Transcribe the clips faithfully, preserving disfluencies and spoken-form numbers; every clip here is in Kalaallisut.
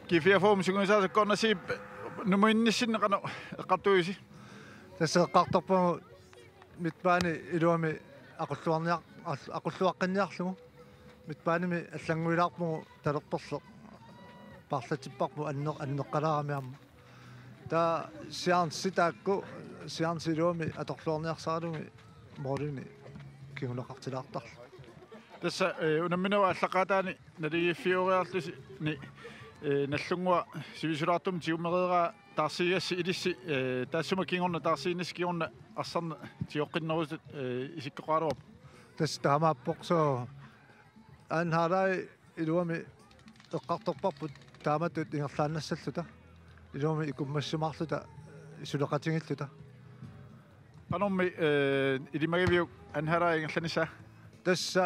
G fireogfyrre sungiusaasakkornasiip numuinnissinni qanoq eqqartuisi? Tassa eqqartorpagut midtbane iluamik aqulluarniar-, aqulluaqqinniarlugu. Midtbanemi allannguilaarpugut talerperleq. Paarlatsipparput anneq-, anneqqalaarami aamma. Taava chanci taakku, chanci iluamik atorluarniarsaralugit målini kinguneqartilaartarlugu. Tassa, eh, unamminerup aallaqqaataani naligiiffioriarluni, eh, Nagdlunguaq sivisulaartumik tigummereeraa taarsigigassi ilissi, eh, taassuma kingorna taarsiinnassi kingorna arsarneq tigoqqinnerusutut, eh, isikkoqaraluarpoq. Tassa taamaappoq, soo, anden halvleg iluamik eqqartorparput taamatut ingerlaannassalluta. Iluamik ikummassimaarluta suleqatigiilluta. Qanormi, eh, ilimagiviuk anden halvleg ingerlanissaa? Tassa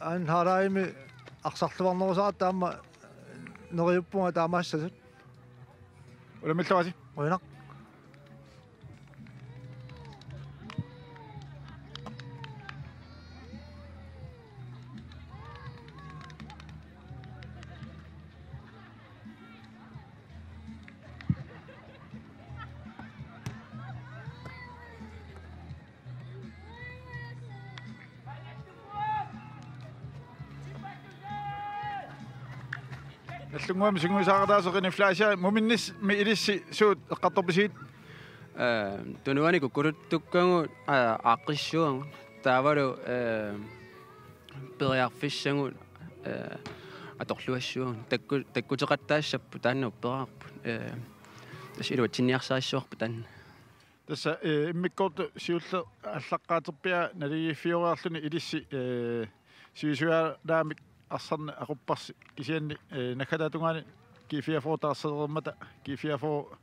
anden halvlegimi arsarluarnerusaratta aamma neriuppunga taamaassasut. Unammilluarisi. Qujanaq. Nagdlunguami sungiusaaqataasoq René Fleischer, muminnismi ilissi suut eqqartorpisigit? Eh, tunuani kukkuluttukkagut, aa, aaqqissuagut. Taavalu, eh, periarfissagut, eh, atorluassuagut. Takku-, takkuteqattaassapput taanna upperaarput. Eh, tassa iluatsinniarsarissuarput taanna. Tassa, eh, immikkoortut siulleq aallaqqaaterpiaa naligiiffioriarluni ilissi, eh, sivisujaalaamik arsarneq aqupparsi kisianni, eh, naggataata tungaani G fireogfyrre taarsereermata G fireogfyrre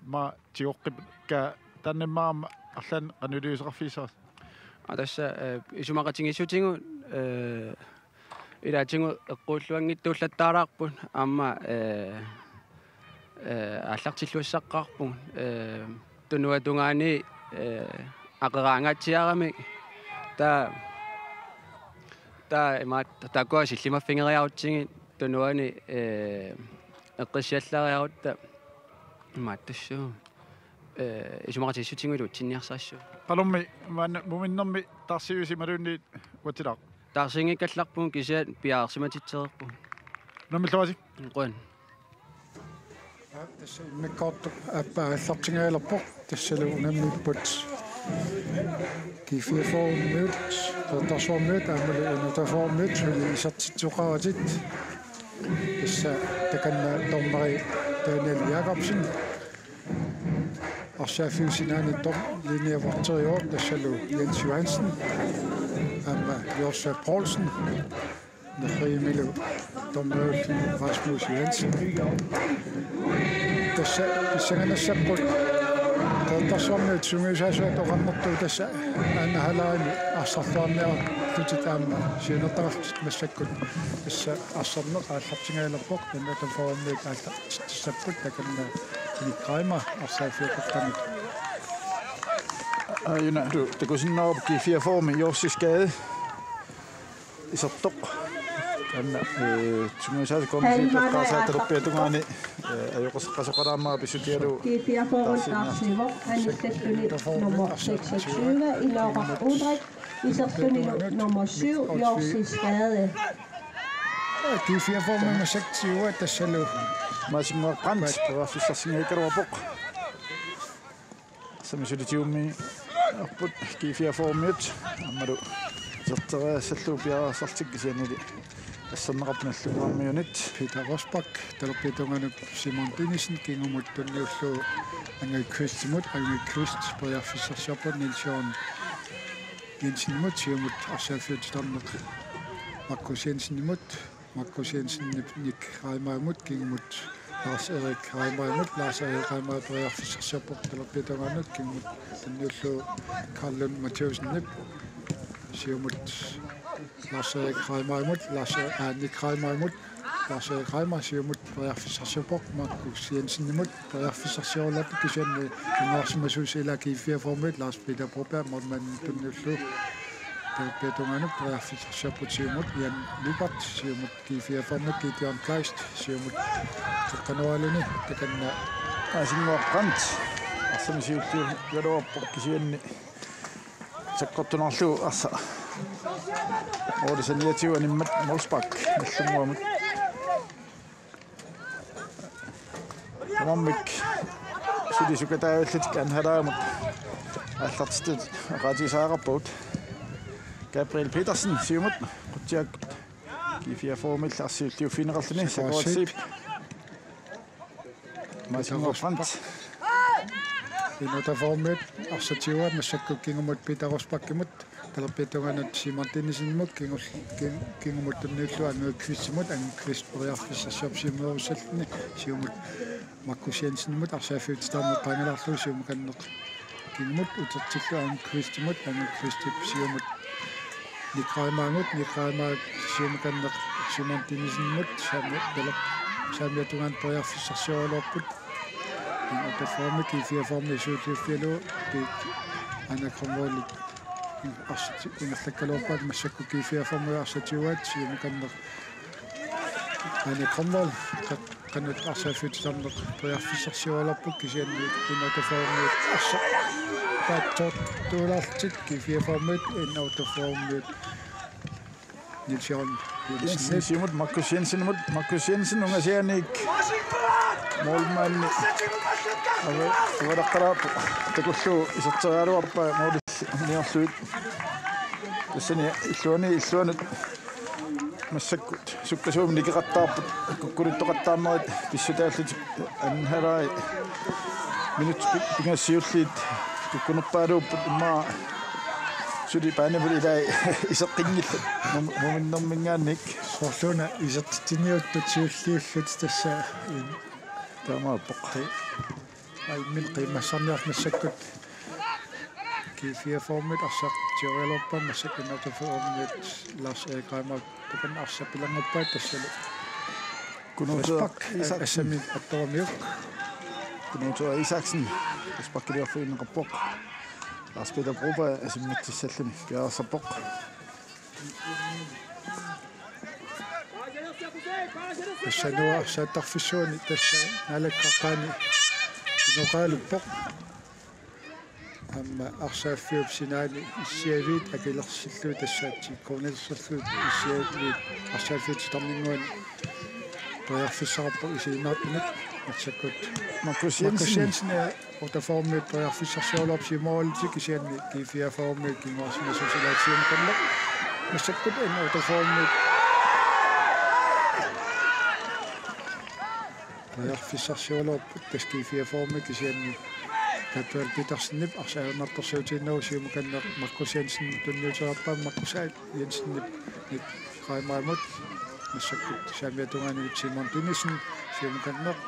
immaqa tigoqqikkaa taanna immaqa aamma arlaannik qanoq iliuuseqarfigissavasi? Aa, tassa, eh, isumaqatigiissutigut, eh, ilaatigut eqquulluanngitsuullattaalaarput aamma, eh, eh, aallartilluassaqqaarpugut, eh, tunuata tungaani, eh, aqeraangaatsiaramik. Taava, taava imaattoq taakkua sillimaffigereerutsigit tunuani, eh, eqqissiallariarutta imaattussuugut. Eh, isumaqatigiissutigut iluatsinniarsarissavagut. Qanormi maanna muminnermi taarsiivisi imaluunniit uatsilaaq? Taarsiinngikkallarpugut kisianni piareersimatitsereerpugut. Unammilluarisi. Qujan. Tassa immikkoortoq aappaa aallartingaalerpoq, tassalu unammipput G fireogfyrremiut, Qeqertarsuarmiut aammalu N otteogfyrremiut suli isertitseqaratik. Tassa takanna dommeri Daniel Jakobsen. Arsaaffik sinaani dom-, linjevogteriuvoq tassalu Jens Johansen aamma Joshua Poulsen. Nerriviumilu dommeriullugu Rasmus Johansen. Tassa pissanganassapput Qeqertarsuarmiut sungiusaasuat oqarnertut tassa anden halvlegimi arsarluarniarlutik aamma siunertaqarlutik massakkut. Tassa arsarneq aallartingaalerpoq, N otteogfyrremiut aallartitsissapput, takanna Nick Reimer arsaaffiup qeqqani. Aajuna, takusinnaavarput G fireogfyrremi Jorsis Gade isertoq. Taanna, eh, sungiusaasakkornasiit eqqaasaat talerpiata tungaani, eh, ajoqersoqalaarmata pissutigalugu. G fireogfyrre taarsiivoq, aniattalluni nummer seksogtyve, Inooraq Ulrik, isertunilu nummer syv, Jorsis Gade. G fireogfyrre nummer seksogtyve, tassalu Maasinnguaq Brandt periarfissarsinngikkaluarpoq. Arsami suli tigummiarput G fireogfyrremiut aammalu iserteriassallugu piareersartik kisiannili asserneqarput Nagdlunguarmiunit. Peter Rosbach talerpiata tungaanut Simon Bennesen kingumut tunniullugu Angel Qvistimut, Angel Qvist periarfissarsiorpoq Niels Jørgen Jensenimut, siumut arsaaffiup titarneq Markus Jensenimut, Markus Jensenip Nick Reimerimut, kingumut Lars Erik Reimerimut, Lars Erik Reimer periarfissarsiorpoq talerpiata tungaanut, kingumut tunniullugu Karl Lund Mathæussenip, siumut Lars Erik Reimerimut, Lars E-, aa, Nick Reimerimut, Lars Erik Reimer siumut periarfissarsiorpoq Markus Jensenimut, periarfissarsioraluarpoq kisianni tungaarsimasuusi ilaa G fireogfyrremiut Lars Peter Broberg målmandimut tunniullugu Talerpiata tungaanut periarfissarsiorput siumut Jan Lyberth, siumut G fireogfyrre-mi Gideon Kleist, siumut qeqqanooraluni takanna Aasinnguaq Brandt arsamik siulliugaluarpoq kisianni sakkortunerlugu arsaq målip saniatigut animmat målspark Nagdlunguamut. Tamarmik suli sukataavillutik anhalaamut aallartitut oqaatigisariaqarpagut. Gabriel Petersen siumut qutsiakkut G fireogfyrre-mik arsaq siulliuffigineqarluni. Sakuatsiip. Sakuatsiip. Mads Peter Rosbach. Rosbach. N-otteogfyrre-miut arsaq siuaa massakkut kingumut Peter Rosbachimut. Talerpiata tungaanut Simon Dinnesenimut, kingul-, king-, kingumut tunniullugu Anne Kvist-imut, Anne Kvist periarfissarsiorpoq siumut, siumut Markus Jensenimut, arsaaffiup titarneq qaangilaarlugu siumukanneq kingumut utertillugu Anne Kvist-imut, Anne Kvist-ip siumut Nick Reimarmut, Nick Reimarmut siumukanneq Simon Dinnesenimut, saami-, taler-, saamiata tungaanut periarfissarsioraluarput. N-otteogfyrre-mi G fireogfyrre-mi siulliuffigalugu Piit Aana Kronvold arsaq ingerlakkaluarpaat massakkut G fireogfyrre-mi arsaq siuaat siumukanneq Aana Kronvold qe-, qanoq arsaaffiup titarneq periarfissarsioraluarpoq kisianni N-otteogfyrre-miut arsaq paatsoortuulaarlutik G fireogfyrre-miut N-otteogfyrre-miut Niels Jørgen Jensen. Jensen siumut Markus Jensenimut, Markus Jensen ungasianiit målmandi ava-, avalaqqalaarpoq takullugu iserteriaraluarpaa målip niorlugit. Tassani illuani illuanut massakkut sukkasuumik nikeqattaarput, kukkuluttoqattaarnerit pissutaallutik anhalaat minutsit pi-, pingasut siulliit kukkunerpaaluupput, immaqa suli paanimut ilai iseqqinngillat mum-, muminnerminngaanniit. Soorluuna isertitsiniuttut siulliullutik tassa. Taamaappoq. Qi-, imminut qiimmassarniarlutik massakkut G fireogfyrre-miut arsaq siualuarpaat massakkut N-otteogfyrre-miut Lars Erik Reimer takanna arsaq pilannguppaat tassalu. Kunuutua Frisbak, Isaksen. Assamik attoramiuk. Kunuutua Isaksen. Frisbakiliorfigineqarpoq. Lars Peter Broberg asimmatsissalluni piareersarpoq. Tassa Noah saattarfissuani tassa Naalakkaaqqaani inoqaaluppoq. Aamma arsaaffiup sinaani issiaviit akilersillugit tassa T K-nersorlugu issiaviit arsaaffiup titarninnguani periarfissaqarpoq isiginnaartunut massakkut. Markus Markus Jensen. Jensen, eh, otteogfyrre-miut periarfissarsioraluarpoq siumut målip kisianni G fireogfyrre-miut kinguarsimasuusilaat siumukanneq. Massakkut N-otteogfyrre-miut periarfissarsioraluarput tassa G fireogfyrre-miut kisianni Gabriel Petersenip arsaq ajornartorsiutigiinnagu siumukanneq Markus Jensen tunniuteriarpaa Markus A. Jensenip Nick Reimerimut massakkut saamiata tungaanut Simon Dinesen siumukanneq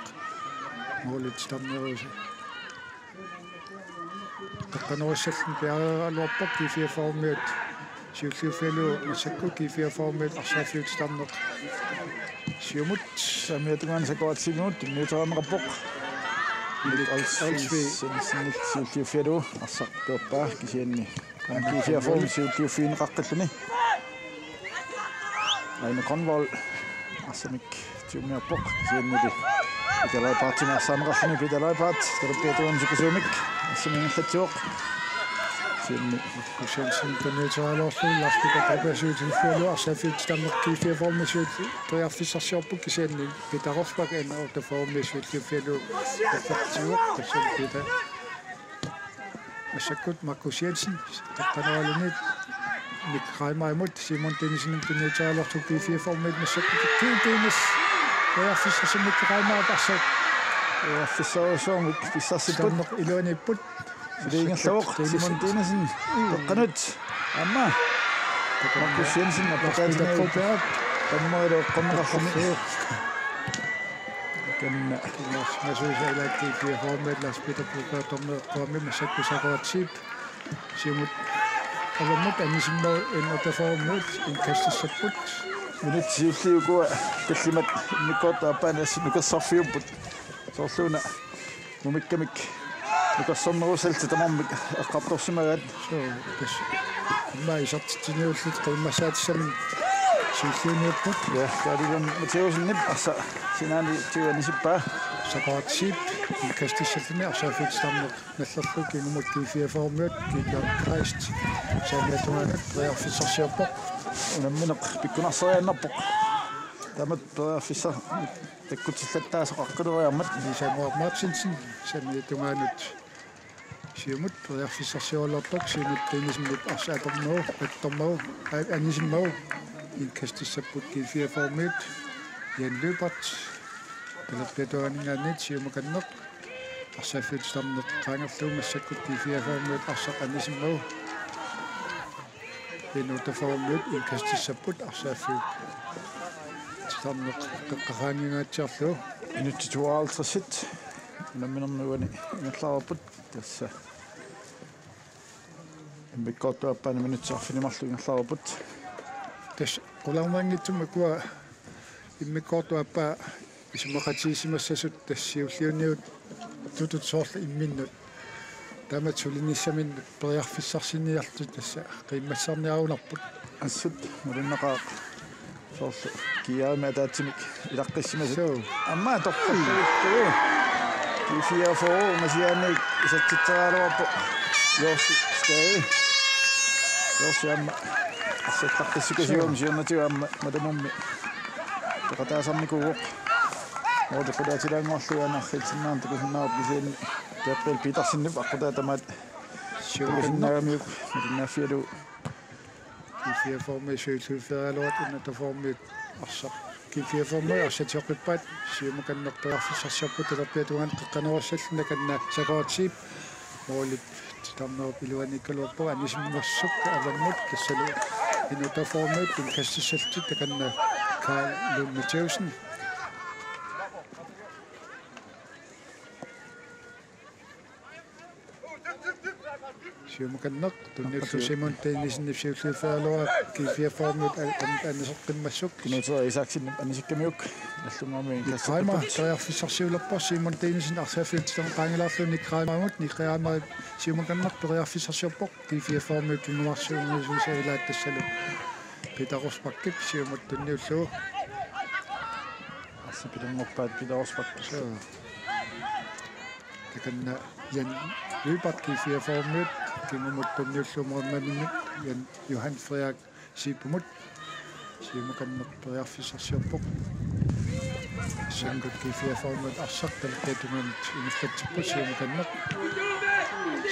målip titarnerusoq. Qeqqanoorissalluni piareeraluarpoq G fireogfyrre-miut siulliuffigalugu massakkut G fireogfyrre-miut arsaaffiup titarneq siumut. Saamiata tungaanut Sakuatsiimut tunniuteriarneqarpoq. Minik Olsvig. Olsvig Jensenip siulliuffigalugu arsaq peerpaa kisianni G fireogfyrre-miut siulliuffigineqaqqilluni. Aina Grønvold arsamik tigummiarpoq. Kisiannili Peter Leibartimi arsaanneqarluni. Peter Leibart talerpiata tungaanut sukkasuumik arsamik ingerlatsivoq. Kisianni Markus Jensen tunniuteriaraluarlugu Lars Peter Broberg siulliuffigalugu arsaaffiup titarneq G fireogfyrre-miut siulliup periarfissarsiorpoq kisianni Peter Rosbach N-otteogfyrre-miut siulliuffigalugu eqqartuivoq. Tassani Peter massakkut Markus Jensen, qeqqanooraluni Nick Reimerimut, Simon Dinesen tunniuteriaraluartoq G fireogfyrre-miut massakkut Kim Dennis periarfissarsiorpoq Nick Reimerimut arsaq. Periarfissarsiornermik pissarsipput. Titarneq iluaniipput. Suli ingerlavoq Simon Dinesen. Peqqanut. Aamma. Markus Jensen Lars Peter apeqqutigalugu Broberg. Tammerilu eqqorneqarluni. Takanna. Lars Masuusa ilakki G fireogfyrre-miut Lars Peter Broberg tammerilu eqquamik massakkut Sakuatsiip siumut avammut anisimmagu N-otteogfyrre-miut indkastissapput. Minutsit siulliit ukua tallimat immikkoortup aappaani assut nukersorfiupput. Soorluuna mumikkamik nukersornerussallutik tamarmik eqqartorsimagaat. Suu, tassa. Immaqa isertitsiniullutik qiimmassaatissaminnik siulliuniupput. Ja, Kaalilan Mathiassenip arsaq sinaani tyve anisippaa. Sakoratip indkastissalluni arsaaffiup titarneq nallerlugu kingumut G fireogfyrremiut Gideon Kleist saamiata tungaanut periarfissarsiorpoq. Unammineq pikkunarseriaannarpoq. Taamatut periarfissaq takkutillattaasoq aqqileriarmat. Iisamuaq Martinsen saamiata tungaanut siumut periarfissarsioraluarpoq, Simon Dinesen arsaq atormagu, atormagu, a-, anisimmagu, indkastissapput G fireogfyrremiut, Jan Lyberth, talerpiata tungaaninngaanniit siumukanneq, arsaaffiup titarneq qaangerlugu massakkut G fireogfyrremiut arsaq anisimmagu, N otteogfyrremiut indkastissapput arsaaffiup titarneq qeqqaqaanngingaatsiarlugu. Minutsit tooghalvtreds unamminermi uani ingerlareerput tassa. Immikkoortup aappaani minutsit arfineq-marluk ingerlareerput. Tassa qularnanngitsumik ukua immikkoortup aappaa isumaqatigiissimassasut tassa siulliuniuttutut soorlu imminnut. Taamatut sulinissaminnut periarfissarsiorniarlutik tassa qiimmassarniarunarput. Assut malunnaqaaq soorlu kiaami ataatsimik ilaqqissimasut. Suu. Aamma torqattuuttut. G fireogfyrre ungasiaanniit isertitseriaraluarpoq. Jorsi Skade. Jorsi aamma assattaqqissukasiugami siornatigut aamma matamummi peqataasarnikuuvoq. Måli qulaatilaannguarlugu aana arriitsinnaarneq takusinnaavarput kisianni Gabriel Petersenip aqqutaa tamaat takusinnaagamiuk malinnaaffigalugu. G fireogfyrremiut siulliuffeeraluartut N otteogfyrremiut arsaq. G fireogfyrremiut arsaq tioqqippaat siumukanneq periarfissarsiorput talerpiata tungaanut qeqqanoorissalluni takanna Sakoratip målip titarnerup iluaniikkaluarpoq anisimmassuk avammut tassalu N otteogfyrremiut indkastissallutik takanna Karl Lund Mathiassen. Siumukanneq tunniullugu Simon Dinesen siulliuffeeraluarpoq G fireogfyrremiut an-, an-, aniseqqimmassuk. Knuti Isaksenip anisikkamiuk. Nallunnguami Nick Reimer periarfissarsiulerpoq Simon Dinesen arsaaffiup titarneq qaangilaarlugu Nick Reimerimut, Nick Reimer siumukanneq periarfissarsiorpoq G fireogfyrremiut kinguarsuunngisuusaa ilaat tassalu Peter Rosbachip siumut tunniullugu. Arsaq pilerngorpaat Peter Rosbach. Suu. Takanna Jan Lyberth G fireogfyrremiut kingumut tunniullugu målmandinnut Jan Johan Frederik Zeebumut. Siumukanneq periarfissarsiorpoq. Massakkut G fireogfyrremiut arsaq talerpiata tungaanut ingerlatsipput siumukanneq.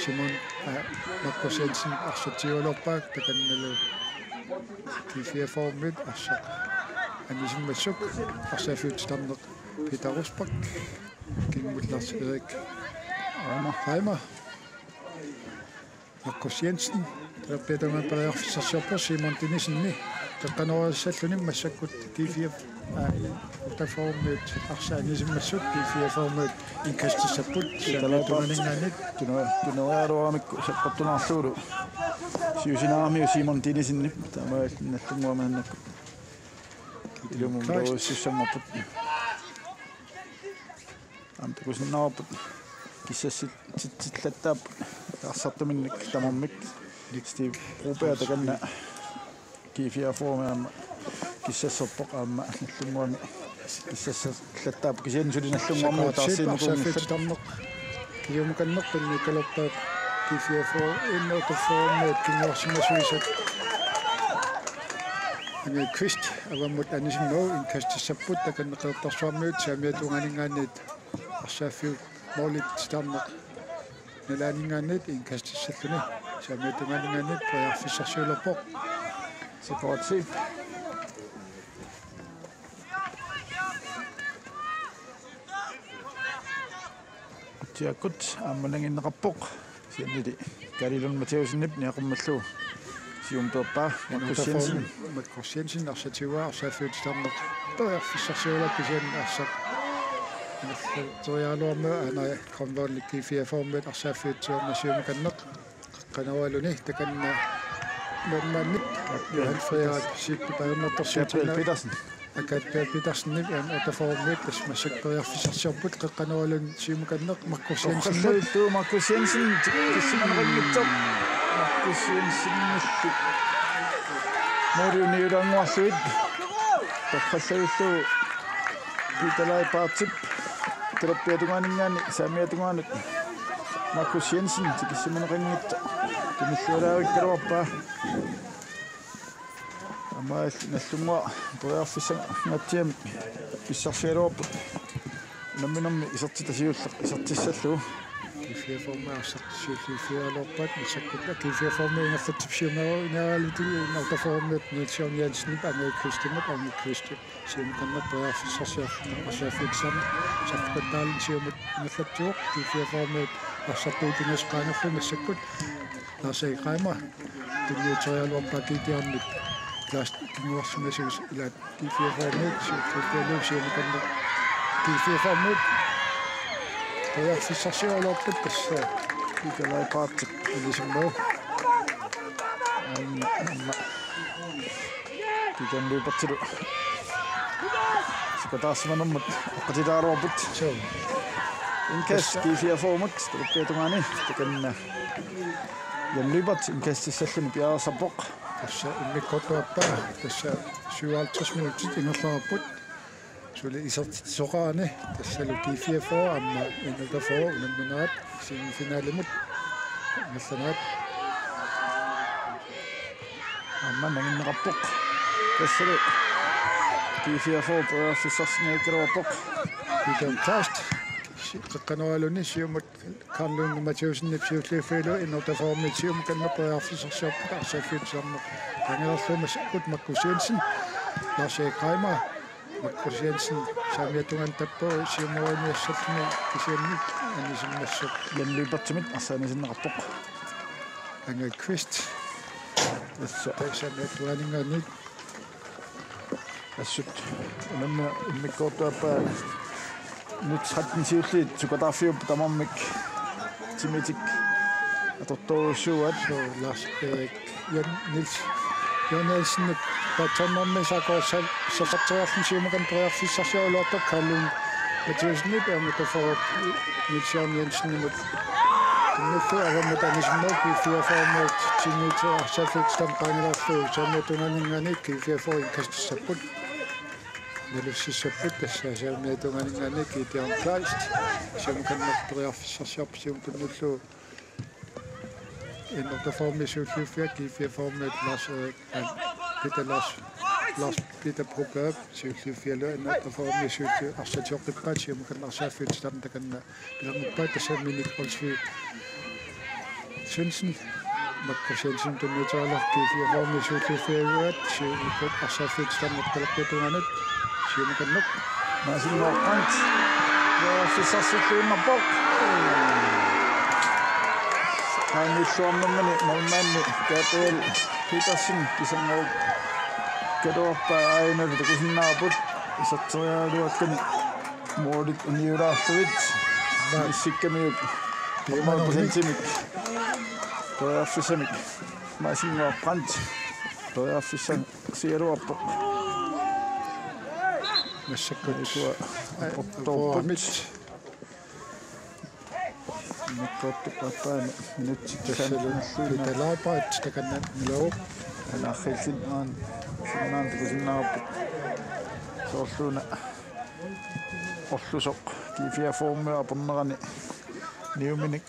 Simon, aa, Markus Jensen arsaq tioraluarpaat takannalu G fireogfyrremiut arsaq anisimmassuk arsaaffiup titarneq Peter Rosbach. Kingumut Lars Erik Reimer. Reimer. Markus Jensen. Talerpiata tungaanut periarfissarsiorpoq Simon Dinesenip qeqqanoorissalluni massakkut G fireogfyrre, aa, N otteogfyrremiut arsaq anisimmassuk G fireogfyrremiut indkastissapput. Talerpiata tungaaninngaanniit. Tuna-, tuneriaraluaramikku sakkortunaarlugulu. Siusinaaramiuk Simon Dinesenip taamaalilluni Nallunnguami maannakkut. Ilumut Kleist. Ilumut sussanngorput. Aamma takusinnaavarput kissassitsillugu arsartuminnik tamarmik. Steve Broberg takanna G fireogfyrremi aamma kissasserpoq aamma Nallunnguami kissassillugu kisianni suli Nallunnguami Sakoratip taarsiinikuunngillat. Arsaaffiup titarneq. Siumukanneq tunniukkaluarpaat G fireogfyrre N otteogfyrremiut kinguarsimasuisa. Emil Kvist avammut anisimmagu indkastissapput takanna Qeqertarsuarmiut saamiata tungaaninngaanniit arsaaffiup målip titarneq nalaaninngaanniit indkastissalluni saamiata tungaaninngaanniit periarfissarsiulerpoq. Sakoratip. Utsiakkut aamma nanginneqarpoq. Kisiannili Kaalilan Mathiassenip niaqummallu siumut peerpaa Markus Jensen. Markus Jensen arsaq tyve arsaaffiup titarneq periarfissarsiorlugu kisianni arsaq. Teriaraluarmat aana Grønvold G fireogfyrremiut arsaaffiup titarneq siumukanneq. Qanoq-una takanna målmandip Johan Frederik Zeebip ajornartorsiutinna Gabriel Petersen. Gabriel Petersenip N otteogfyrremiut tassa massakkut periarfissarsiorput qeqqanoorluni siumukanneq Markus Jensen. Torqallagillu Markus Jensen, kissimanaranngitsoq. Markus Jensenillu mooriuni ulaannguarluit. Taffallallu Peter Leibartip talerpiata tungaaninngaanniit saamiata tungaanut Markus Jensen tikissimaniqanngitsoq tunillualaarikkaluarpaa. Aamma Nagdlunguaq periarfissangaatsiamik pissarsigaluarput. Unamminermi isertitaq siulleq isertissallugu. G fireogfyrre arsaq siulliuffigaluarpaat massakkut G fireogfyrre ingerlatsip siumut ineriarlutik N otteogfyrre Niels Jørgen Jensenip Angel Christenip Angel Christenip siumut qanoq periarfissarsiorlugu arsaq fixam saffeqattaarluni siumut ingerlatsivoq G fireogfyrre arsartuutinngas qaangerlugu massakkut Lars Erik Reimer tunniuteriaraluarpaa Gideonip Lars tunniussimasoq ilaat G fireogfyrre siulliuffigalugu siumut qanoq G fireogfyrre periarfissarsigaluarput tassa Peter Leibartip anisimmagu. Aamma Gideon Lybertilu sukataarsimanermut eqqutilaaraluarput. Suu. Indkast G fireogfyrremut talerpiata tungaani takanna Jan Lybert indkastissalluni piareersarpoq. Tassa immikkoortup aappaa tassa syvoghalvtreds minutsit ingerlareerput. Suli isertitsisoqarani tassalu G fireogfyrre aamma N otteogfyrre unamminerat semifinalimut ingerlanerat. Aamma nanginneqarpoq. Tassalu G fireogfyrre periarfissarsinngikkaluarpoq. Peter Kleist qeqqanooraluni siumut Karl Lund Mathæusenip siulliuffigalugu N otteogfyrremit siumut qanoq periarfissarsiorput arsaq fixamik qaangilerlugu massakkut Markus Jensen, Lars Erik Reimer, Markus Jensen saamiata tungaanut tappavaa siumut aniassalluni kisianni anisimmasoq. Jan Lybertimit arsaq anisinneqarpoq. Angel Christ. Tassa. Saamiata tungaaninngaanniit. Assut unammineq immikkoortup aappaa minut tretten siulliit sukataarfiup tamarmik timitik atortorujussuuaat. Suu, Lars Erik Jan Niels Jan Nielsenip paatsoornermi sakoorsa sassarteriarluni siumut qanoq periarfissarsigaluartoq Karl Lund Mathæusenip aamma taffaruk Niels Jørgen Jensenimut. Tunnullu avammut anisimmagu G fireogfyrremut timitik arsaq fixamik qaangilerlugu saamiata tungaaninngaanniit G fireogfyrre indkastissapput. Nalussissapput tassa saamiata tungaaninngaanniit Gideon Kleist. Siumut qanoq periarfissarsiorpoq siumut tunnullugu. N otteogfyrremit siulliuffigalugu G fireogfyrremit Lars Erik, Peter Lars, Lars Peter Broberg siulliuffigalugu N otteogfyrremit siulliu arsaq sioqqippaat siumut qanoq arsaq fixamik takanna. Pilernguppaat tassa Minik Olsvig Svendsen, Markus Jensen tunniuteriaraluarpoq G fireogfyrremit siulliuffigalugu siumut arsaq fixamik talerpiata tungaanut siumut qanoq. Maasinnguaq Brandt. Periarfissarsiorluinnarpoq. Qaangiilluarnermini målmandi Gabriel Petersen pissanngorukkaluarpaa aajuna takusinnaavarput iserteriaraluakkani. Målit uniulaarlugit. Naa. Issikkamiuk. Piumanermik. Procentimik. Periarfissamik. Maasinnguaq Brandt. Periarfissarsigaluarpoq. Massakkut. Isua. Aa, aportorput. Aportorput. Immikkoortup aappaani minutsit. Tassalu femten nalluinnaat. Peter Leibartip takanna nilaup. Anaarrillinnaanngitsoq takusinnaavarput. Soorluuna orlusoq G fireogfyrremut apornerani niuminik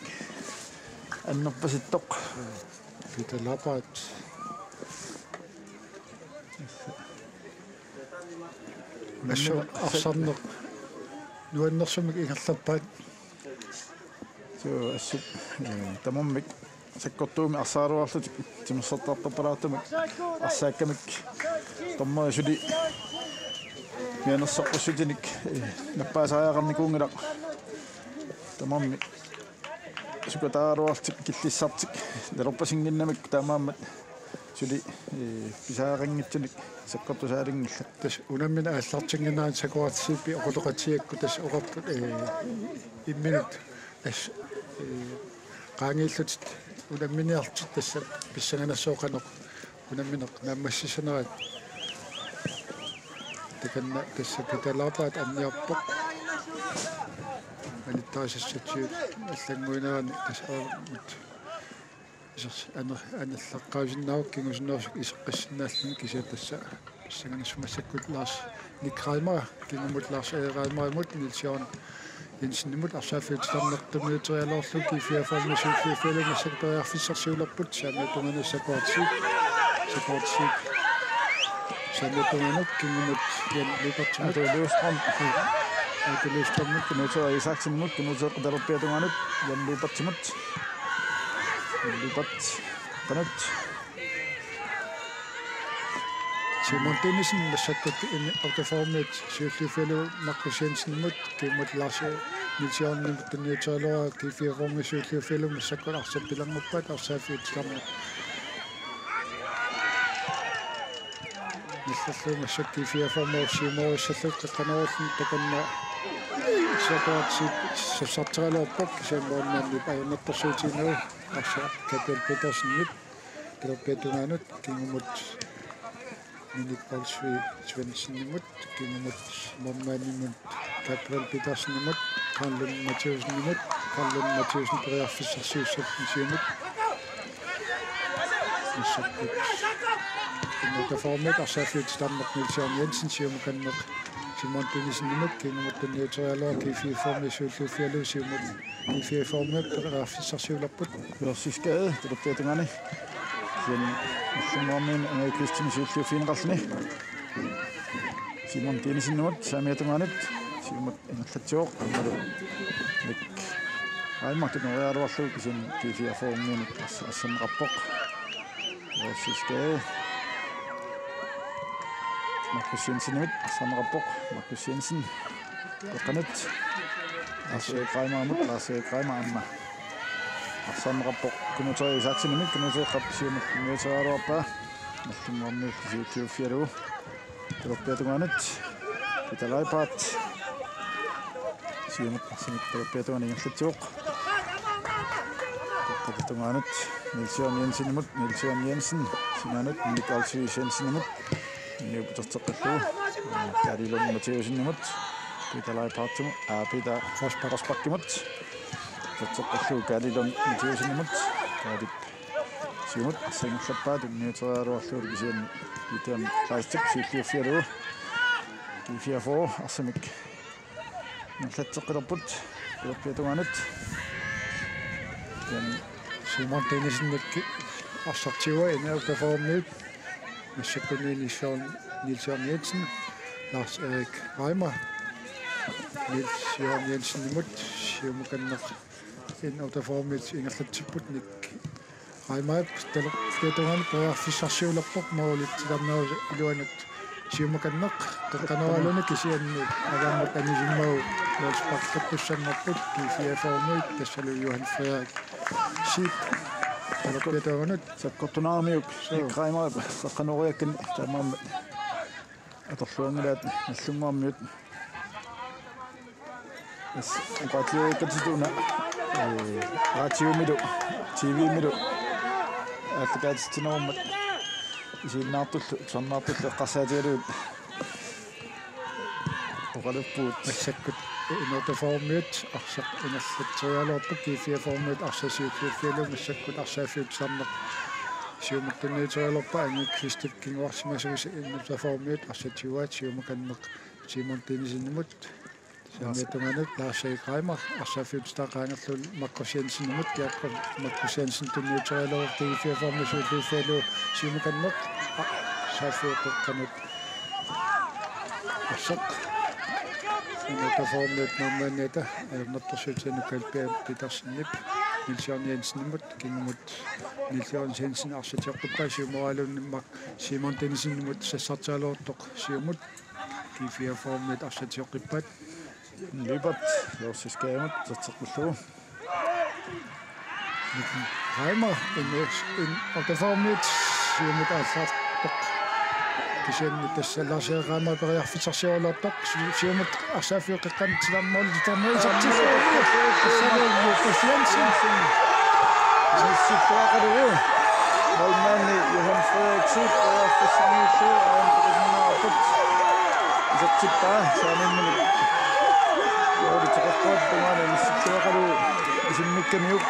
annerpasittoq. Peter Leibart. Assut arsarneq nuannersumik ingerlappaat. Suu, assut, eh, tamarmik sakkortuumik arsaraluarlutik timersortartorpalaartumik arsaakkamik dommeri suli mianersoqqussutinik, eh, nappaasariaqarnikuunngilaq. Tamarmik sukataaraluarlutik killissartik nalorpasinngimmat taamaammat suli, eh, pisariaqanngitsunik sakkortusaalinngilaat. Tassa unammineq aallartinnginnera Sakuartipi oqaloqatigiikkut tassa oqarput, eh, imminut tassa, eh, qaangiillutik unamminiarlutik tassa pissanganassaaq qanoq unammineq naammassissanerat. Takanna tassa Peter Leibart anniarpoq. Anittarisassatsigut allannguinerani tassa aamma Isers-, aner-, anerlaqqaarsinnaavoq kingusinnerusukkut iseqqissinnaalluni kisianni tassa pissanganassaaq massakkut Lars Nick Reimer, kingumut Lars Erik Reimerimut Niels Jørgen Jensenimut arsaaffiup titarneq tunniuteriaraluarlugu G fireogfyrre siulliuffigalugu massakkut periarfissarsiulerput, saamiata tungaanut Sakortsi, Sakortsi, saamiata tungaanut kingumut Jan Lyberthimut. Atu Løvstrøm. Atu Løvstrømimut. Knuth Isaksenimut, Knuth talerpiata tungaanut Jan Lyberthimut. Jan Lyberth, qanoq. Simon Dinesen massakkut N F-ormiut siulliuffigalugu Markus Jensenimut, kingumut Lars Niels Jørgenimut tunniuteriaraluarlugu G fireogfyrre siulliuffigalugu massakkut arsaq pilernguuppat arsaaffiup titarneq. Nallerlugu massakkut G fireogfyrre siumoorissallugu qeqqanoorulluni takanna Sakortsi sassarteriaraluarpoq kisianni målmandip ajornartorsiutigineruvoq arsaq Gabriel Petersenip talerpiata tungaanut kingumut Minik Olsvig Svendsenimut, kingumut målmandimut Gabriel Petersenimut, Carl Lund Mathiassenimut, Carl Lund Mathiassen periarfissarsiussalluni siumut. Massakkut N F-ormiut arsaaffiup titarneq Niels Jørgen Jensen siumukanneq Simon Dinesenimut, kingumut tunniuteriaraluarlugu G fireogfyrre siulliuffigalugu siumut G fireogfyrre periarfissarsiulerput. Pilersiskai talerpiata tungaani. Kisianni Nagdlunguarmiunit Anga Kvistimi siulliuffigineqarluni. Simon Dinesenimut saamiata tungaanut. Siumut ingerlatsivoq. Aammalu Nick Reimer tunniuteriaraluarlugu kisianni G fireogfyrre arsa-, arsammeqarpoq. Pilersiskai. Markus Jensenimit arsammeqarpoq. Markus Jensen. Qeqqanut. Lars Erik Reimerimut, Lars Erik Reimer aamma arsammeqarpoq. Knuth Isaksenimit, Knuth qeqqanut siumut tunniuteriaraluarpaa. Nagdlunguarmiut siulliuffigalugu. Talerpiata tungaanut. Peter Leibhardt. Siumut arsamik talerpiata tungaanut ingerlatsivoq. Talerpiata tungaanut Niels Jørgen Jensenimut, Niels Jørgen Jensen sinaanut Minik Olsvig Jensenimut. Inuup uterteqqillugu Kaali Lund Mathiassenimut, Peter Leibhardtimut, aa, Peter Rosbach. Rosbachimut. Uterteqqillugu Kaali Lund Mathiassenimut. Kaalip siumut arsaq ingerlappaa tunniuteriaraluarlugu kisianni Peter Kleistip siulliuffigalugu. G fireogfyrre arsamik ingerlatseqqilerput. Talerpiata tungaanut. Kisianni Simon Dinesenip arsaq tiguaa N F-ormiut. Massakkut Niels Jørgen, Niels Jørgen Jensen, Lars Erik Reimer, Niels Jørgen Jensenimut siumukanneq N F-ormiut ingerlatsipput Nick Reimerip talerpiata tungaanut periarfissarsiulerpoq, målit titarnerusoq iluanut siumukanneq qeqqanooraluni kisianni avammut anisimmagu Lars Bak-, qeqqussanngorput G fireogfyrre-ormiut tassalu Johan Frederik Schick talerpiata tungaanut. Sakkortunerarmiuk Suu. Nick Reimerip qeqqanooriakkani taamaammat atorluanngilaat Nagdlunguarmiut. Tassa oqaatigereerikkatsigu una, ee, radiomilu, T V-milu aallakaatitsinerummat isiginnaartullu, tusarnaartullu eqqarsaatigalugit oqaluppugut. Massakkut N F-ormiut arsaq ingerlatseriaraluarput, G fireogfyrre-ormiut arsaq siulliuffigalugu massakkut arsaaffiup titarneq siumut tunniuteriaraluarpaa. Anga Kvistip kinguarsimasuusi N F-ormiut arsaq tiguaat, siumukanneq Simon Dinesenimut. Saamiata tungaanut Lars Erik Reimer arsaaffiup titaa qaangerlugu Markus Jensenimut, Jakob Markus Jensen tunniuteriaraluarpoq, G fireogfyrre-ormiut siulliuffigalugu siumukanneq arsaaffiup qeqqanut arsaq N F-ormiut målmandiata ajornartorsiutiginikuupput Petersenip Niels Jørgen Jensenimut, kingumut Niels Jørgen Jensen arsaq tioqqippaa, siumooraluunniit Mark Simon Dinesenimut sassarteriaraluartoq siumut. G fireogfyrre-ormiut arsaq tioqqippaat. Lyberth, Lars Skavimut uterteqqillugu. Reimer, N F-ormiut siumut aallartoq. Kisianni tassa Lars Reimer periarfissarsiorluartoq. Si-, siumut arsaaffiup qeqqanut titarneq måli titarneq isartillugu. Tassalu Lukas Jensen. Sissuaqqalu. Målmandi Johan Frederik Schick periarfissinngillugu aamma periarfissinnaarput. Isertippaa saanimmini. Joodi teqertuat tungaani missilluaqalu isimmikkamiuk.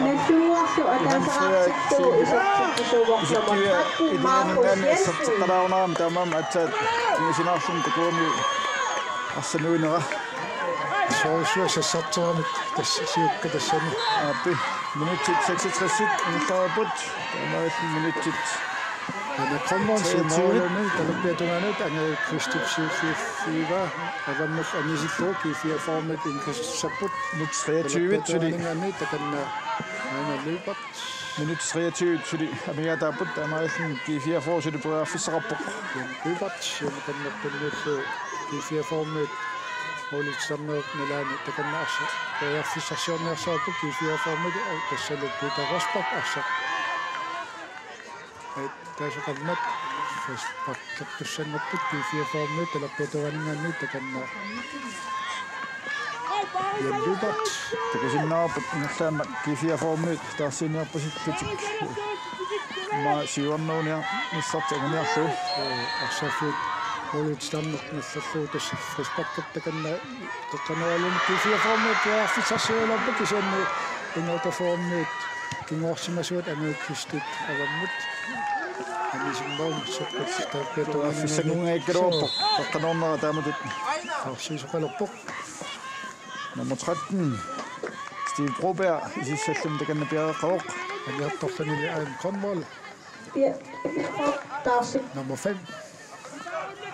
Nalluarlu ataaseqartittugu isertitsisuuvoq nummer tretten, Markus Jensen. Asserteqqalaarunarami taamaammat aatsaat kingusinnerulluni takuami arsanuinera. Soorlu sassarteramik tassa siukka tassani. Aappi. Minutsit seksogtres ingerlareerput. Taamaalilluni minutsit Anna Grønvold treogtyve. Simuuluni talerpiata tungaanut Anna Kristip siusiusiva avammut anisillugu G fireogfyrremik indkassapput. Minut treogtyve, suli. Talerpiata tungaanut takanna Anna Lyberth. Minut treogtyve, suli amigaataapput, taamaalilluni G fireogfyrre suli periarfissaqarpoq. Jan Lyberth, siumukannertunniullu G fireogfyrremik målip titarnerup nalaani takanna arsaq periarfissarsiorniarsaripput G fireogfyrremik, tassalu Peter Rosbach arsaq. Ai, taasoqarmat frisparkertussanngorput G fireogfyrremik talerpiata tungaaninngaanniit takanna. Jan Lyberth. Takusinnaavarput ingerlaannaq G fireogfyrremik taarsiiniarpasillutik. Aamma siuarneruniarnissartik anguniarlugu. Ee, arsaaffiup målip titarneq nallerlugu tassa frisparkertoq takanna qeqqanooraluni G fireogfyrremik periarfissarsiulerpoq kisianni N otteogfyrremik kinguarsimasuat Anna Kristip avammut anisimmagu seqqut talerpiata tungaaninngaanniit. Periarfissanngikkaluarpoq qeqqanoornera taamatut. Taarsiisoqalerpoq. Nummer tretten, Steve Broberg, isissalluni takanna piareeqqavoq. Aniartorluni Anna Grønvold. Ja. Taarsi. Nummer fem.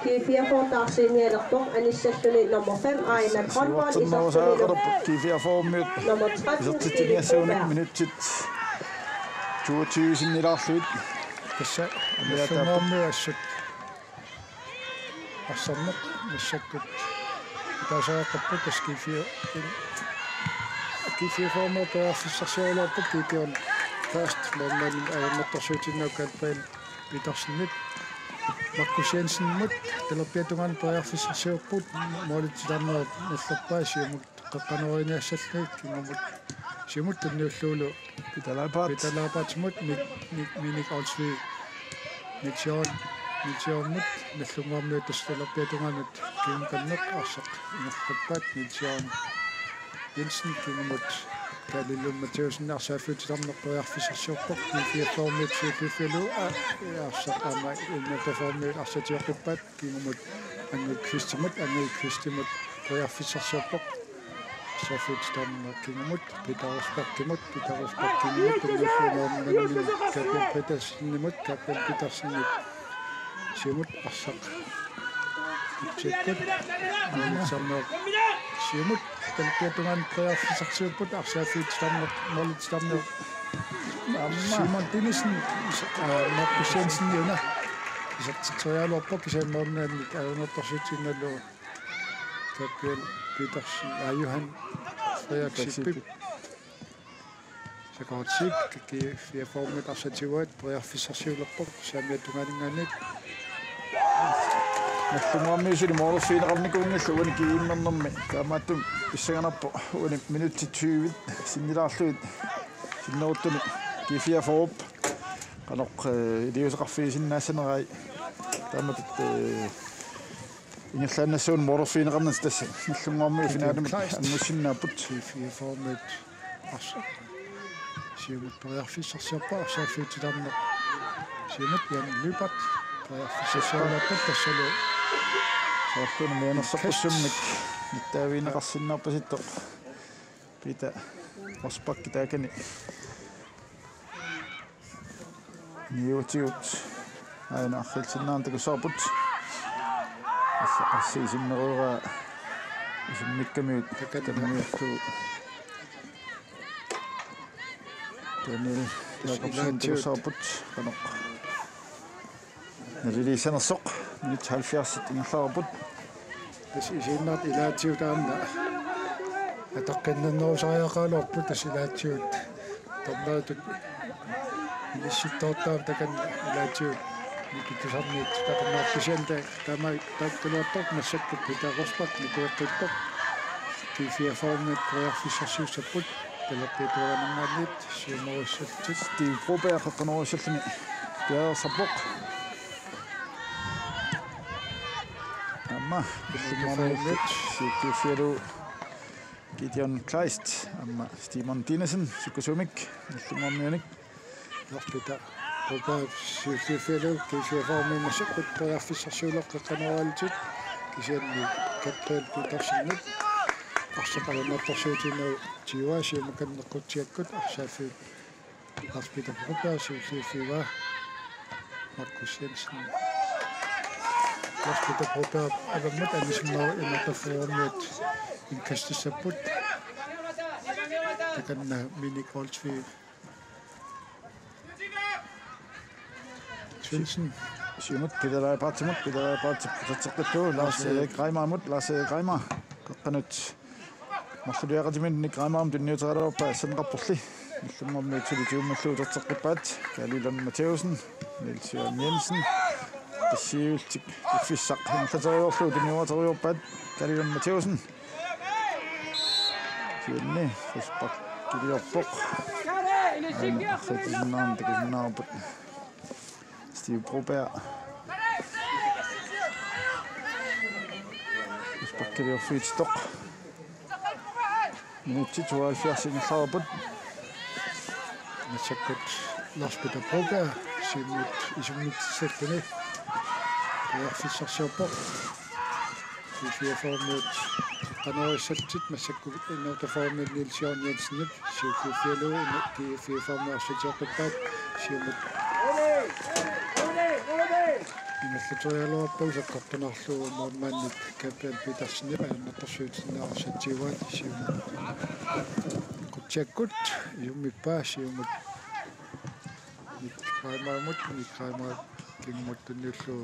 G fireogfyrre taarsiinialerpoq, anissalluni nummer fem, Aina Grønvold, isertitsiniarsarinngorpoq G fireogfyrremiut. Nummer tretten, isertitsiniassaguni Steve Broberg. Minutsit toogtyve sinnilaarlugit. Tassa Nagdlunguarmiut assut arsarneq massakkut ataaseqarpoq, tassa G fire, G fireogfyrremiut periarfissarsiorluarput, Gideon Fast målmandimit ajornartorsiutiinnarlugu Gabriel Petersenip, Markus Jensenimut talerpiata tungaanut periarfissarsiorput, målip titarnerup nallerpaa siumut qeqqanooriniassallugit kingumut siumut tunniullugulu Peter Laberth. Peter Laberthimut Mik-, Mik-, Minik Olsvig, Niels Jørgen, Niels Jørgenimut Nagdlunguarmiut tassa talerpiata tungaanut kingukanneq arsaq ingerlappaat, Niels Jørgen Jensen kingumut Kaali Lund Mathæussen arsaaffiup titarneq periarfissarsiorpoq, G fireogfyrremiut siulliuffigalugu, aa, arsaq aamma N otteogfyrremiut arsaq tioqqippaat kingumut Anna Kristimut, Anna Kristimut periarfissarsiorpoq. Arsaaffiup titarneq kingumut Peter Rosbachimut, Peter Rosbachimut tunniulluni målmandimit Gabriel Petersenimut, Gabriel Petersenip siumut arsaq. Tsekkut. Målip titarnerup siumut talerpiata tungaanut periarfissarsiorput, arsaaffiup titarneq, målip titarnerup. Aamma Simon Dinesen, aa, Markus Jensen una. Isertitseriaraluarpoq kisianni målmandimit ajornartorsiutiinnarlugu Gabriel Petersen, aa, Johan Frederik Frederik Zippip. Zippip. Sakortip, G fireogfyrremiut arsaq tiguaat, periarfissarsiulerpoq saamiata tungaaninngaanniit. Nagdlunguarmiut suli målerfigineqarnikuunngillat uani G M-ernermi. Taamaattumik pissanganarpoq uani minutsit tyve sinnilaarlugit sinneruttuni G fireogfyrrep qanoq, eh, iliuuseqarfigisinnaassanerai. Taamatut, eh, ingerlaannassagunarpoq målerfigineqarnissaq, tassa Nagdlunguarmiut finaalimut anngussinnaapput. G fireogfyrremiut arsaq. Siumut periarfissarsiorpoq, arsaaffiup titarneq. Siumut Jan Lyberth periarfissarsiorpoq tassalu. Soorlumi mianersorpassuarnik nittaavigineqarsinnaarpasittoq. Peter Rosbach taakani niutigut aana arriilsinnaanngilaq takussavarput. Arsaq, arsaq isimmeruuraa isimmikkamiuk takanna. Takanna. Daniel Jakobsen takussavarput. Qanoq naliliissanersoq, minut halvfjerds ingerlareerput. Tassa isiginnaartut ilaatigut aamma ataqqinninnerusariaqaraluarput, tassa ilaatigut tammeritut inissittoortaat takanna ilaatigut nipittusarniit takannaartusian ta-, taama taakkaluartoq massakkut Peter Rosbach nikueqqippoq. G fireogfyrremiut periarfissarsiussapput talerpiata tungaaninngaanniit siumorussallutik. Steve Broberg qeqqanoorussallugu piareersarpoq. Aamma Nagdlunguarmiut siulliuffigalugu Gideon Kleist aamma Stig Munch Dinesen sukkasuumik Nagdlunguarmiunik. Lars Peter Broberg siulliuffigalugu G fireogfyrre-mi massakkut periarfissarsiulerlutik qeqqanooralutik, kisianni Gabriel Petersenip arsaq ajornartorsiutigineqarpoq, siumut kanneqqutsiakkut arsaaffiit Lars Peter Broberg siulliuffigaa Markus Jensen. Lars Peter Broberg avammut anisimmagu N-otteogfyrre-miut indkastissapput. Takanna Minik Olsvig Svendsen. Siumut Peter Leibartsimut, Peter Leibartsi uterteqqillugu Lars Erik Reimerimut, Lars Erik Reimer qeqqanut marluliaqatiminnik Reimerimut tunniuteriaraluarpaa assanneqarporli. Nagdlunguarmiut suli tigummallugu uterteqqippaat. Kalilan Mathæussen, Niels Jørgen Jensen. Tassiivillutik piffissaq ingerlateriarlugu tunniuteriaraluarpaat. Kalilan Mathæussen. Kisianni frisparkiliorpoq. Aana arsaq takusinnaarmat takusinnaavarput. Steve Broberg. Frisparkiliorfiititoq. Minutsit tooghalvfjerds ingerlareerput. Massakkut Lars Peter Broberg siumut isummitsissalluni periarfissarsiorpoq. G fireogfyrre-miut qanorissallutik massakkut N-otteogfyrre-miut Niels Jørgen Jensenip siulliuffigalugu N-, G fireogfyrre-miut arsaq tigortippaat, siumut ingerlateriaraluarpagu sakkortunerlugu målmandip Gabriel Petersenip ajornartorsiutinneqarpoq arsaq tiguaat, siumut kanneqqutsiakkut isummippaa, siumut Minik Reimerimut, Minik Reimer kingumut tunniullugu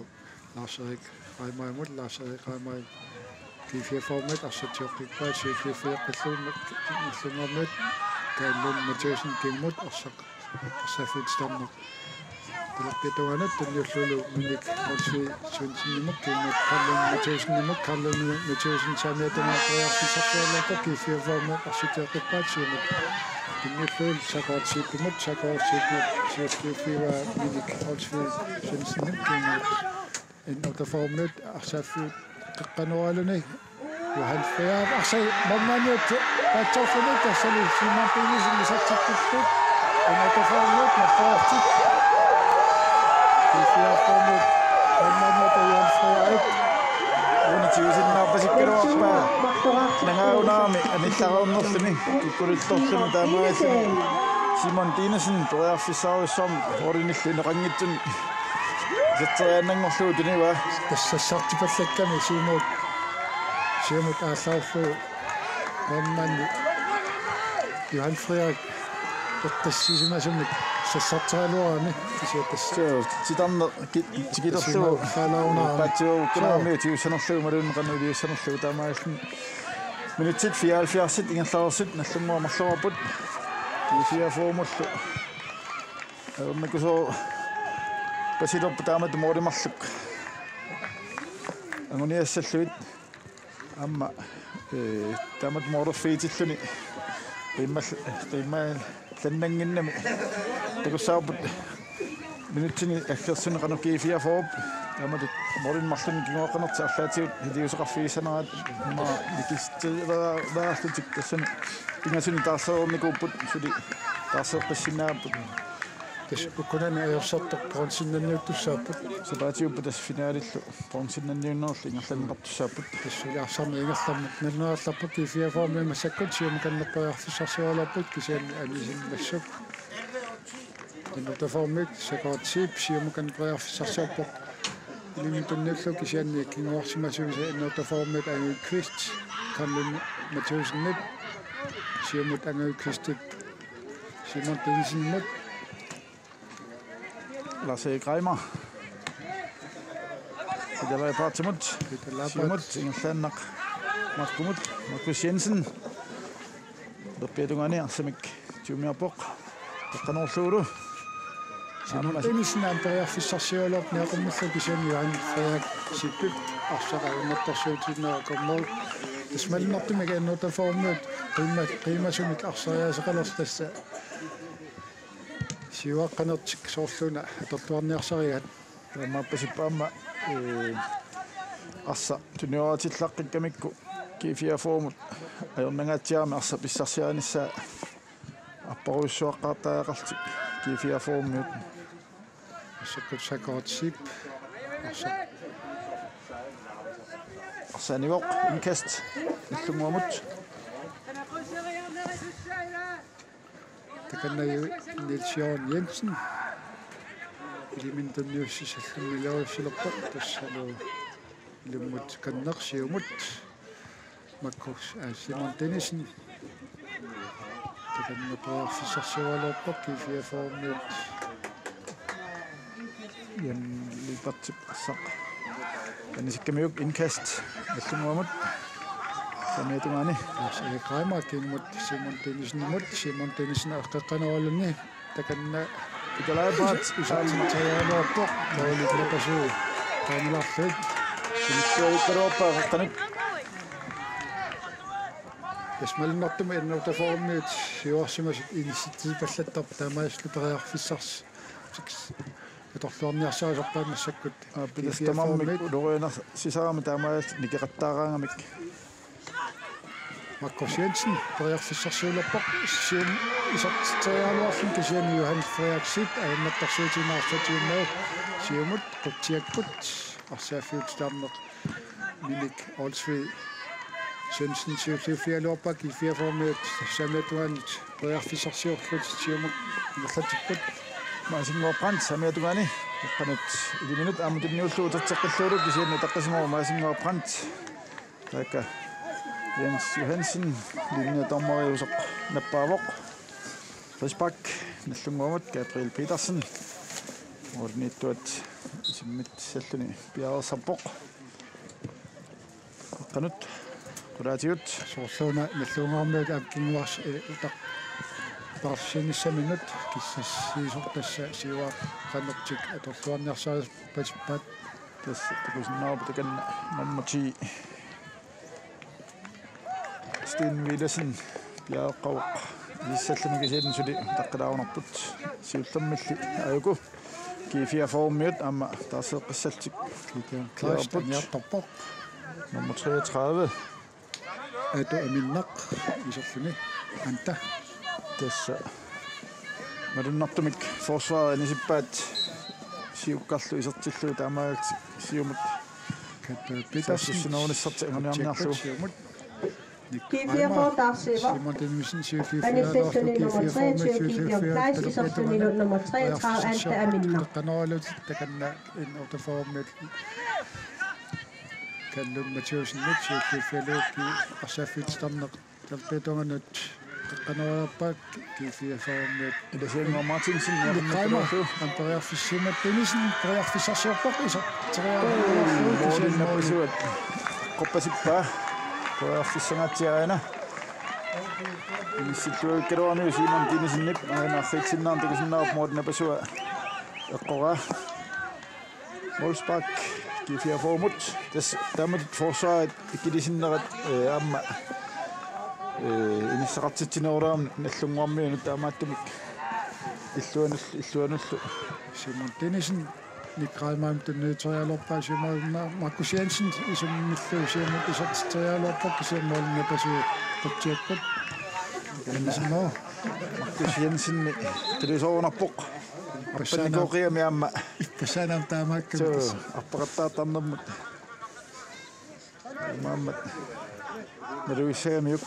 Lars Erik Reimerimut, Lars Erik Reimer G fireogfyrre-miut arsaq tigoqqippaat, siulliuffigeqqillugu Nagdlunguarmiut, Kalilan Mathæussen kingumut arsaq arsaaffiup titarneq talerpiata tungaanut tunniullugulu Minik Olsvig Svendsenimut kingumut Kalilan Mathæussenimut, Kalilan Mathæussen saamiata periarfissarsiorlugu G fireogfyrre-miut arsaq tigortippaat, siumut tunniullugulu Sakort Zeebimut, Sakort Zeebip siulliuffigaa Minik Olsvig Svendsenip kingumut N-otteogfyrre-miut arsaaffiup qeqqanooraluni Johan Frederik arsaq målmandiata paatsoorluni, tassani Simon Petersen isertittupput. N-otteogfyrre-miut marloriarlutik. G fireogfyrre-miut målmandiata Johan Frederik. Uani tigusinnaarpasikkaluarpaa nangaagunarami anillareernerluni kikkulittorluni, taamaalilluni Simon Dinesen periarfissarujussuarmik målinillu inoqanngitsumik iserteriaannanngorlugu tunivaa. Tassa sassartipallakkami siumut, siumut aallarullugu målmandi Johan Frederik eqqissisimasumik sassarteraluarami, kisianni tassa. Suu, titarneq ki-, tikilerlugu. Tassa qaalaarunarami. Patsiuukkunarami. Suu. Tigussanerlugu, imaluunniit qanoq iliussanerlugu, taamaalilluni. Minutsit fireoghalvfjerds ingerlareersut Nagdlunguaq marloriarput. G fireogfyrre-miullu ajornakusoorpasilerput taamatut måli marluk anguniassallugit. Aamma, ee, taamatut målerfiitilluni qiimmal-, qiimmallannannginnami takussavarput minutsini aggersuni qanoq G fireogfyrre-p taamatut målinik marlunnik kinguaqqanertik arlaatigut iliuuseqarfigissaneraat, immaqa nikisitseriarlutik tassani pingasuni taarsereernikuupput, suli taarseeqqissinnaavaat. Tassa ukkunani ajorsartoq bronzinnanniuttussaapput. Sapaatiuppat tassa finalillu bronzinnanniunnerlu ingerlanneqartussaapput. Tassa suli arsarneq ingerlammat nalunaartarput G fireogfyrre-miut massakkut siumut kanneq periarfissarsioraluarput, kisianni anisimmassuk N-otteogfyrre-miut Sakort Zeeb siumut kanneq periarfissarsiorpoq. Ilinnut tunniullugu kisianni kinguarsimasuisa N-otteogfyrre-miut Angel Kvist Kamlin Mathæussenip siumut Angel Kvistip Simon Dinsenimut. Lars Erik Reimer. Peter Leibartsimut. Peter Leibartsi. Siumut ingerlaannaq Markumut. Markus Jensen. Talerpiata tungaani arsamik tigummiarpoq. Taqqanoorlugulu. Simon Aamma Dinesen aamma periarfissarsioraluarpoq niaqqummillu, kisianni Johan Frederik Zeebip arsaq ajornartorsiutigineqarpoq. Tassa malunnartumik N-otteogfyrre-miut qiimma-, qiimmasumik arsariaaseqalersoq, tassa siuaqqanertik soorluuna atorluarniarsarigaat. Taamaappasippoq aamma, ee, arsaq tunioraatillaqqikkamikkit G fireogfyrremut ajornangaatsiarami arsaq pissarsiarinissaa apparujussuaqqaartariaqarlutik G fireogfyrremiut. Massakkut Sakortsip arsaq. Arsaq anivoq, indkast Nagdlunguamut. Takanna Niels Jørgen Jensen. Iliminut tunniussissallugu miloriussilerpoq, tassalu ilimmut kanneq siumut. Markus, aa, Simon Dennisen. Takanna periarfissarsioraluarpoq G fireogfyrremiut. Jan Lyberthip arsaq. Anisikkamiuk, indkast Nagdlunguamut. Saamiata tungaani. Lars Erik Reimer kiinnamut Simon Dennisenimut. Simon Dennisen eqqaqqaneraluni. Takanna Nikolaj Brandt. Isertitseriaraluarpoq. Målit napasui. Taanilaarluit. Sinitsualikkaluarpaa qeqqanut. Tassa malunnartumik N otteogfyrremiut siuarsimasut inissitsipallattarput, taamaalillutik periarfissars-, sik-, atorluarniarsarisarpaat massakkut. Aa, pilastamamik ulorianarsisaramik taamaalillutik nikeqattaaraangamik. Markus Jensen periarfissarsiulerpoq, siumut isertitseriaraluarluni, kisianni Johan Frederiksen ajornartorsiutigineqarsinnaasoq siumut qutsiakkut arsaaffiup titarneq Minik Olsvig Sørensen siulliuffigaluarpaa. G fireogfyrremiut saamiata tungaanut periarfissarsiorlutik siumut ingerlatsipput. Maasinnguaq Brandt saamiata tungaani, qeqqanut iliminut aamma tunniullugu uterteqqillugu, kisianni utaqqisimavoq Maasinnguaq Brandt. Taakku Jens Johansen, linjedommeriusoq, nappaavoq. Frispark Nagdlunguamut, Gabriel Petersen. Målimiittuat isimmitsalluni piareersarpoq. Qeqqanut qulaatigut. Soorluuna Nagdlunguarmiut aamma kinguars-, eh, utaq-, utaqqissiinissaminnut kissassiisoq, tassa siuaqqanertik atorluarniarsarisarpasippaat. Tassa takusinnaavarput takanna nummer ti, Sten Villadsen, piareeqqavoq isissalluni, kisianni suli utaqqilaarunarput. Siullermilli aajuku G fireogfyrremiut aamma taarseeqqissallutik. Peter Kleist piareerput. Aniartorpoq. Nummer treogtredive. Aatu Aminnaq iserluni. Anta. Tassa malunnartumik forsvaret anisippaat siukkarlu isertillugu, taamaalillutik siumut Kato Petersen. Saassussinerunissartik anguniarniarlugu. Siumut. G fireogfyrre taarsiivoq. Simon Dennisen siulliuffigaluarlugu, anisilluni nummer treogtyve, Gideon Kleist, iserlunilu nummer treogtredive, Anta Aminnaq. Qanoralut takanna N otteogfyrremiut. Kallum Mathiassenip siulliuffigalugu arsaaffiup titarneq talerpiata tungaanut qanoraarpaa. G fireogfyrremiut. Ilasiannguaq Martinsen, Nick Reimer, periarfissimmat Dennissen, periarfissarsiorpoq, isertitseriaraluarlugu, målip napasuat eqqorpasippaa. Periarfissangaatsiaq aana. Inissilluavikkaluarniuk Simon Dennissenip aana arriitsinnaarneq takusinnaavarput målip napasua eqqoraa. Målspark G fireogfyrremut. Tassa taamatut forsvarit ikilisinnerat, eh, aamma, eh, inissaqartitsinerulaarami Nagdlunguarmiunut taamaattumik illuanul-, illuanullu. Simon Dennissen, Nick Reimer tunniuteriaraluarpaa, siumut Ma-, Markus Jensen isummillu siumut isertitseriaraluarpoq, kisianni målip napasui qutsiakkut. Dennissen, Markus Jensen qilusoorunarpoq. Ippassaaneq. Arpannikuuqigami aamma. Ippassaanaam taamaakkamik. Suu, tassa. Arpaqattaartarnermut. Aamma nalugissagamiuk.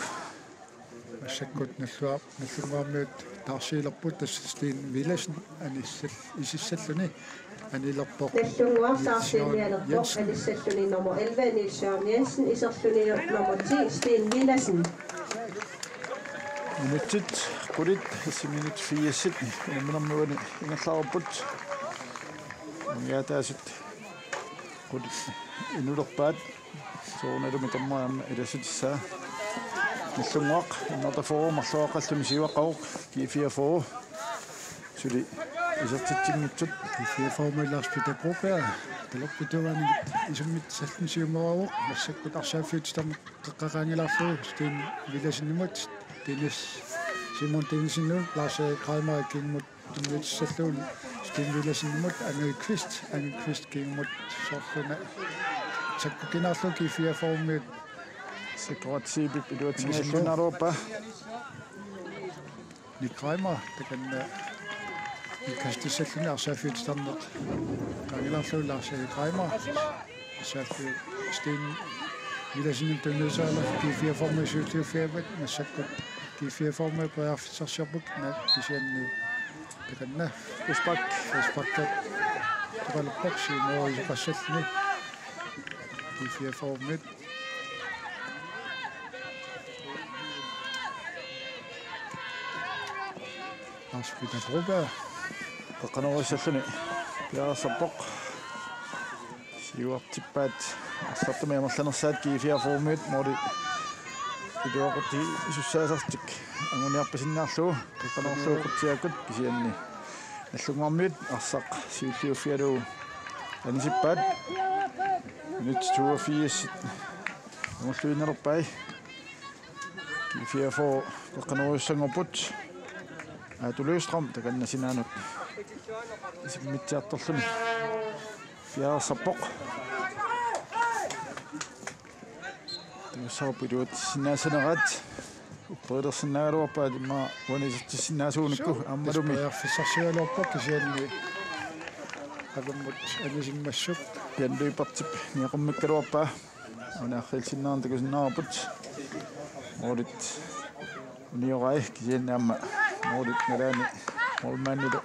Massakkut Nagdlunguar-, Nagdlunguarmiut taarsiilerput, tassa Sten Villadsen anissal-, isissalluni anilerpoq. Nagdlunguaq taarsiinialerpoq, Jensen. Anissalluni nummer elleve, Niels Jørgen Jensen, iserluni nummer ti, Sten Villadsen. Minutsit qulit, tassa minut firsit unamminermi uani ingerlareerput. Umiaataasit qulit inulerpaat. Soorunalumi dommeri aamma ilassutissaa. Nagdlunguaq N otteogfyrre marloriaqqalluni siuaqqavoq, G fireogfyrre suli isertitsinngitsut. G fireogfyrre-miut Lars Peter Broberg talerpiata tungaanut isummitsalluni siumeraavoq, massakkut arsaaffiup titarneq qeqqaqaanngilaarlugu Sten Villadsenimut, Dennis, Simon Dennissenimut, Lars Erik Reimer kiinnamut tunniutissallugu Sten Villadsenimut, Angel Kvist, Angel Kvist kiinnamut soorluna sakkukinaarlugu G fireogfyrre-miut Sekoratsipip iluatsinngilluinnaaruppaa. Nick Reimer, takanna, Nick Kastissalluni arsaaffiup titarneq eqqaangilarlugu Lars Erik Reimer. Arsaaffiup Steen Villadsenip tunniussaalu G fireogfyrre siulliuffigaat massakkut G fireogfyrre periarfissarsiorput na kisianni takanna frispark. Frispark. Tuqalerpoq siumoorusuqassalluni G fireogfyrre. Lars Peter Broberg. Qeqqanoorissalluni piareersarpoq. Siuartippaat arsartumik amerlanersaat G fireogfyrre-miut måli iluaquti isussaasartik anguniarpasinnaarlugu qeqqanoorlugu Qutsiakkut kisianni Nagdlunguarmiut arsaq siulliuffigalugu anisippaat. Minut toogfirs angulluinnarpai. G fireogfyrre qeqqanoorujussanngorput. Aatu Løvstrøm takanna sinaanut isimmitsiartorluni piareersarpoq. Takussavarput iluatsissinnaassagaat. Upperilersinnaagaluarpaat immaqa uanisertissinnaasuunikku aammalumi. Periarfissarsiugaluarpoq kisianni avammut anisimmassuk. Jan Lybertip niaqummikkaluarpaa. Una arriilsinnaarneq takusinnaavarput. Målit uniorai kisianni aamma målit nalaani målmandilu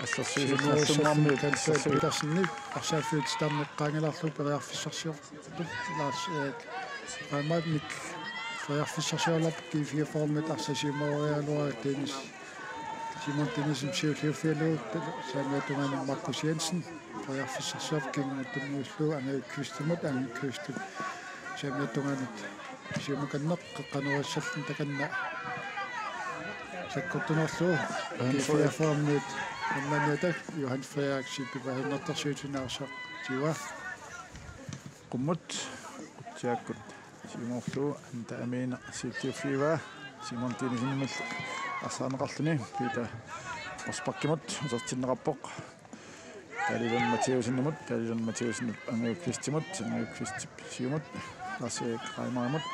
assersuisut Nagdlunguarmiut assersuisut. Petersenip arsaaffiup titarneq eqqaangilarlugu periarfissarsiorpoq. Lars Erik Reimer, Nick periarfissarsiorpoq G fireogfyrre-miut arsaq siumooriaraluarpaa Dennis Simon Dennisen siulliuffigalugu saamiata tungaanut Markus Jensen. Periarfissarsiorpoq kingumut tunniullugu Angaju Kvistmut, Angaju Kvist saamiata tungaanut siumut akanneq qeqqanoorissalluni takanna sakkortunerlugu G fireogfyrre-miut annaaniata Johan Frederik Sippi Pahannertarsuutinaarsaq tiva. Qummut Qutsiakkut siumoorlugu anta amiina siulliuffigivaa Simon Dennisenimillu arsaarneqarluni Peter Rosbakkimut utertinneqarpoq. Dalilan Mathiassenimut, Dalilan Mathiassenip Angaju Kvistimut, Angaju Kvistip siumut, Lars Erik Reimerimut.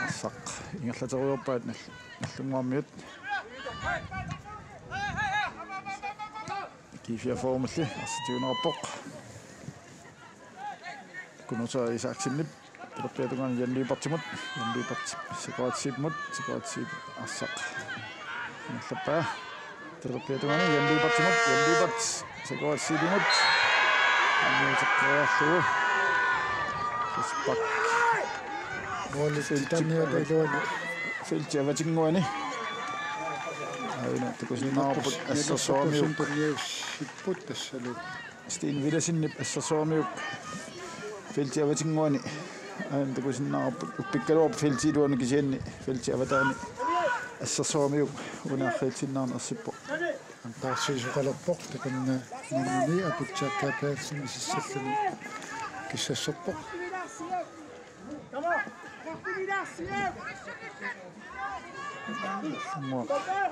Arsaq ingerlaterujoorpaat Nagdlunguarmiut. G fireogfyrre-milli arsaq tiguneqarpoq. Kunusa Isaksenip talerpiata tungaanut Jan Lybertimut, Jan Lybertip Sekoratsipimut, Sekoratsip arsaq ingerlappaa. Talerpiata tungaanut Jan Lybertimut, Jan Lybert Sekoratsipimut. Anniuteqqeriarlugu. Frispark. Målip titarniata iluani. Feltip avatinnguani. Aajuna takusinnaavarput assersuarmiuk. Tunniussipput tassalu. Steen Villadsenip assersuarmiuk feltip avatinnguani. Aajuna takusinnaavarput uppikkaluarpoq feltip iluani kisianni feltip avataani assersuarmiuk una arriilsinnaarneq ersippoq. Antaarsiisoqalerpoq takanna nummer ni Aputsiaq Gabrielsen misissalluni kissassorpoq.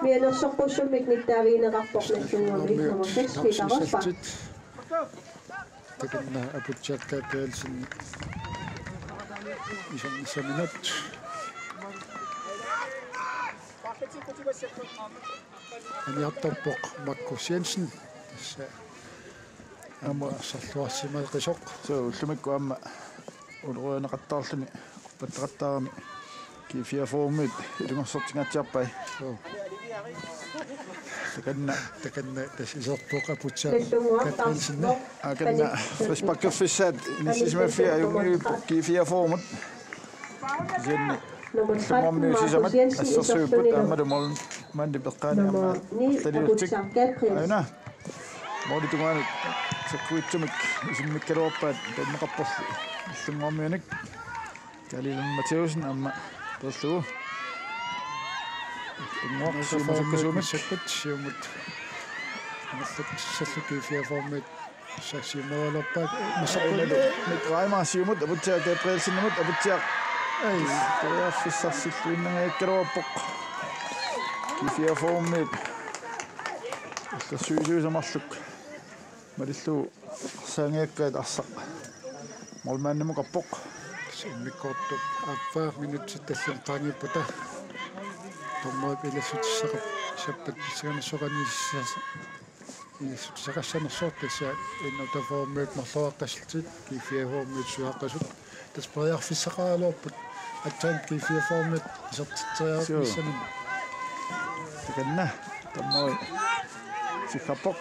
Mianersoqqussummik nittaavigineqarpoq Nagdlunguarmiut nummer seks Peter Rosbach. Takanna Aputsiaq Gabrielsen isernissaminut. Aniartorpoq Markus Jensen. Tassa aamma arsarluarsimaqisoq. Suu, ullumikkut aamma ulorianaqattaarluni orpattaqattaarami G fireogfyrre-miut ilungersortingaatsiarpai. Suu. Takanna. Takanna tassa iserpoq Aputsiaq Gabrielsen. Akanna frisparkerfissaat inissisimaffia ajunngilluinnarpoq G fireogfyrre-mut. Kisianni Nagdlunguarmiut sisamat assersuipput aammalu målmandip eqqaani aamma arlaliullutik. Aajuna. Målip tungaanut sakkuitsumik isimmikkaluarpaat taanneqarporli Nagdlunguarmiunik. Dalilan Mathiassen aamma peerlugu. Nagdlunguaq siumusukkasuumik. Siumut. Amerlatsissallu G fireogfyrre-miut. Sassimualerpaat massakkut. Aajuna Nick Reimer siumut Aputsiaq Gabrielsenimut Aputsiaq. Ai. Periarfissarsilluinnangajakkaluarpoq. G fireogfyrre-miut. Assersuisuisa marluk. Malillugu arsaanngiakkaat arsaq målmandimukarpoq. Immikkoortup aappaa minutsit tallimat qaangiuppata. Dommerip ilassutissaqarpoq, sappat pissanganassoqaniissas-, ilassutissaqassanersoq, tassa N otteogfyrremiut marloraqqasut, G fireogfyrremiut suaqqasut. Tassa periarfissaqaraluarput. Aatsaat G fireogfyrremiut isertitseriarnissamut. Takanna dommeri siggarpoq.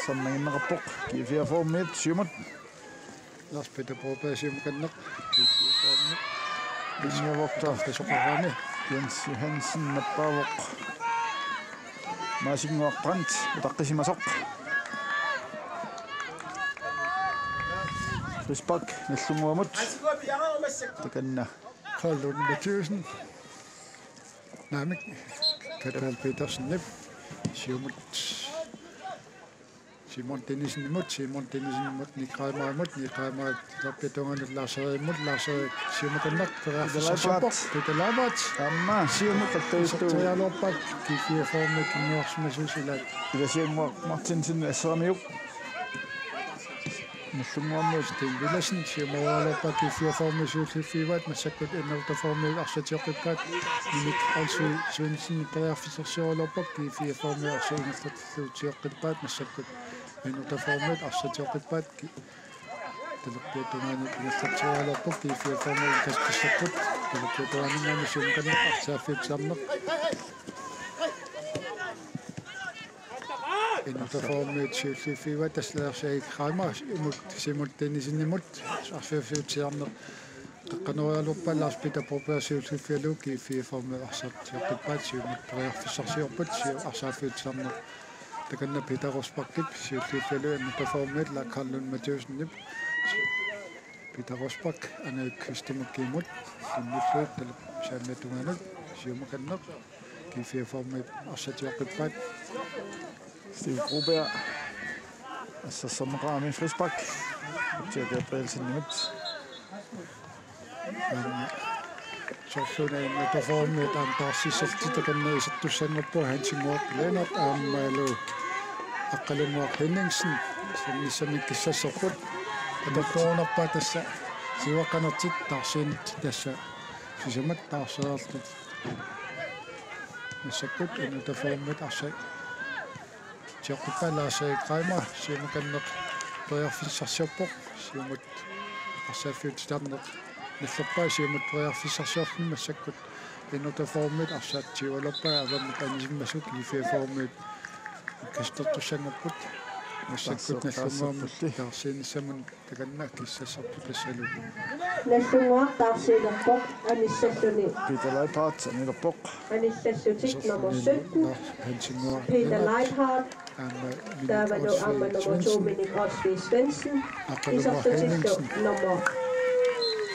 Sannaginneqarpoq G fireogfyrremiut siumut. Lars Peter Broberg siumukanneq. G fireogfyrremiut. Linjevorter. Tasoqarami. Jens Johansen nappaavoq. Maasinnguaq Brandt utaqqisimasoq. Frispark Nagdlunguamut. Takanna Carl Lund Mathiassen. Naamik. Katal Petersenip. Siumut Simon Dennissenimut, Simon Dennissenimut Nick Reimerimut, Nick Reimer talerpiata tungaanut Lars Erimut, Lars Erik siumukanneq periarfissarsiorpoq. Peter Laibach. Peter Laibach. Aamma. Siumut iserteriaraluarpaat G fireogfyrremiut kinguarsimasuusilaat. Ilasiannguaq Martinsen asseramiuk. Nagdlunguamut. Sten Villadsen siumoriaraluarpaa G fireogfyrremiut siulliuffigaat, massakkut N otteogfyrremiut arsaq tioqqippaat. Minik Olsvig Sunsen periarfissarsioriaraluarpoq, G fireogfyrremiut arsaq ingerlatillugu tioqqippaat, massakkut N otteogfyrremiut arsaq tioqqippaat. Talerpiata tungaanut ingerlatseriaraluarpoq, G fireogfyrremiut indkastissarput. Talerpiata tungaanut siumukanneq arsaaffiup titarneq. N otteogfyrremiut siulliuffigaat, tassa Lars Erik Reimerimut Simon Dennissenimut arsaaffiup titarneq. Qaqqanoriaraluarpaa Lars Peter Broberg siulliuffigalugu, G fireogfyrremiut arsaq tioqqippaat, siumut periarfissarsiorput, siu-, arsaaffiup titarneq. Takanna Peter Rosbachip siulliuffigalugu N otteogfyrremiut Lars Carl Lund Mathiassenip. Peter Rosbach, Angel Qvistimut G-mut tunniullugu talerpiata tungaanut siumukanneq. G fireogfyrremiut arsaq tioqqippaat. Steve Broberg. Assersorneqarami frispark. Mathias Gabrielsenimut. Aamma soorluuna N otteogfyrremiut aamma taarsiissallutik, takanna isertussanngorput Hansinnguaq Lennert aammalu Aqqalunnguaq Henningsen. Sannissamik kissassarput. Atortuarunarpaa tassa siuaqqanertik taarsiinertik, tassa sisamat taarsereerlutik. Massakkut N otteogfyrremiut arsaq tioqqippaat, Lars Erik Reimer siumukanneq periarfissarsiorpoq, siumut arsaaffiup titarneq nallerpaa, siumut periarfissarsiorluni massakkut N otteogfyrremiut arsaq tioqqippaat, avammut anisimmasoq G fireogfyrremiut indkastertussanngorput, massakkut Nagdlunguamut taarsiinissamut takanna kissassarput tassalu. Nagdlunguaq taarsiinerpoq anissalluni. Peter Leibhardt anilerpoq. Anissallutik nummer sytten, Peter Leibhardt. Aamma Minit taavalu aamma Olsvig nummer to Svendsen. Minit Olsvig Svendsen. Aqqalunnguaq iserlutillu Henningsen. Nummer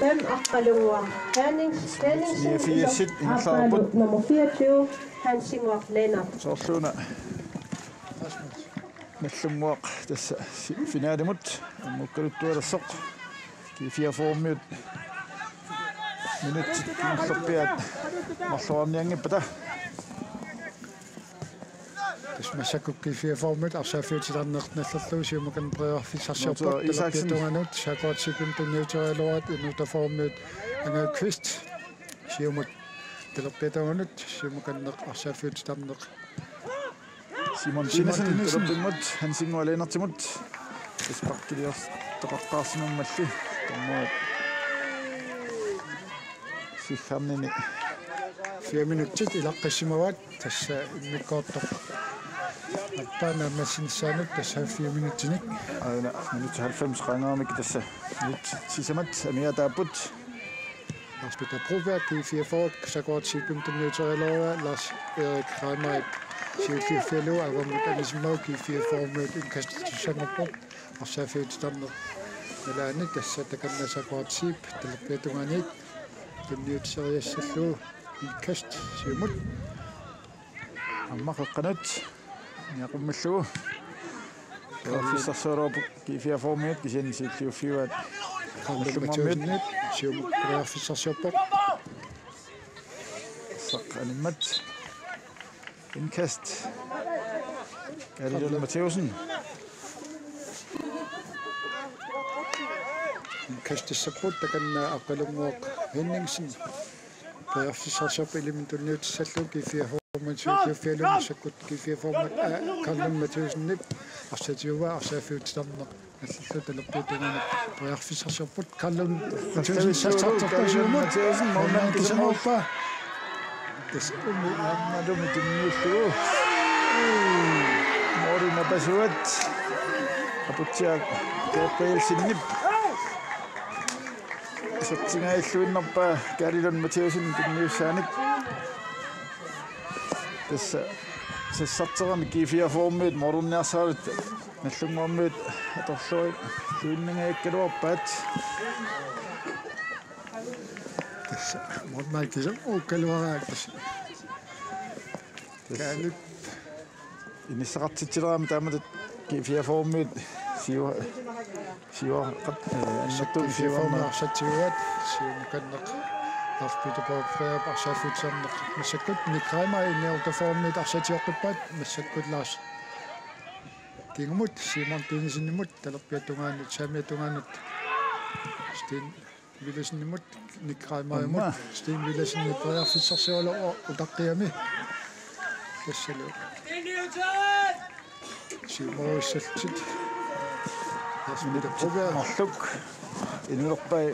fem Aqqalunnguaq Hennings-, Henningsen. Niogfirs iserlutillu ingerlareerput. Aammalu nummer fireogtyve Hansinnguaq Lennert. Soorluuna Nagdlunguaq tassa si-, finalimut ammukkaluttualersoq. G fireogfyrremiut minutsit kingullerpiaat marloriarnianngippata. Tassa massakkut G fireogfyrremiut arsaaffiup titarneq nallerlugu siumukanneq periarfissarsiorput. Nuuto Isaksen. Talerpiata tungaanut Sakuat Sipim tunniuteriaraluaraat, N otteogfyrremiut Angel Qvist siumut talerpiata tungaanut siumukanneq arsaaffiup titarneq. Simon Simon Dinesen, Dinesen. Talerpimmut, Hansinnguaq Lennertimut. Frisparkiliortoqaqqaarsimammalli. Dommerit siggarnini. Fire minutsit ilaqqissimavaat, tassa immikkoortoq aappaa naammassinissaanut, tassa fire minutsinik. Aana, minut halvfems qaangeramik tassa. Minut sisamat amigaataapput. Lars Peter Broberg, G fireogfyrre, Sakuat Sipim tunniuteriaraluaraa, Lars Erik Reimer siulliuffigalugu avammut anisimmasoq, G fireogfyrremiut indkastertussanngorput, arsaaffiup titarneq nalaani, tassa takanna Sakuat Sip talerpiata tungaanut tunniuteriassallugu, indkast siumut. Aamma qeqqanut niaqummillugu. Periarfissarsioraarput G fireogfyrremiut, kisianni siulliuffigaat Nagdlunguammiut. Siumut periarfissarsiorpoq. Saq animmat. Indkast. Gabriel Mathiassen. Kastissapput takanna Aqqalunnguaq Henningsen. Periarfissarsiorpoq iliminut tunniutissallugu G fireogfyrre-miut siulliuffigalugit massakkut G fireogfyrre-miut, aa, Karl Lund Mathiassenip arsaq tigua arsaaffiup titarneq nallerlugu talerpiata tungaanut periarfissarsiorput. Karl Lund Mathiassen sassartorpaa siumut. Mathiassen, målmand målmand kisamorpaa. Tassa umi aammalumi tunniullugu. Måli napasuat. Aputsiaq Gabrielsenip isertingajalluinnarpaa Karl Lund Mathiassen tunniussaanik. Tassa sassarterami G fireogfyrre-miut målerniarsaralutik Nagdlunguarmiut atorluarluinnaanngikkaluarpaat. Tassa målmand kisamorukkaluaraat tassa. Tassa. Kaalip. Inissaqartitsilerami taamatut G fireogfyrre-miut siua-, siuaqat, eh, annattut G fireogfyrre-miut siuarneq. Arsaq tiguaat, siumukanneq Lars Peter Borgfrederik arsaaffiup titarneq massakkut Nick Reimer, N otteogfyrre-miut arsaq tigooqqippaat massakkut Lars Kingumut, Simon Dinesen-imut, talerpiata tungaanut, saamiata tungaanut, Steen Villadsenimut, Nick Reimerimut, Aamma. Steen Villadsen periarfissarsioraluarpoq utaqqiami. Tassalu siumorussallutik. Minutsit marluk inulerpai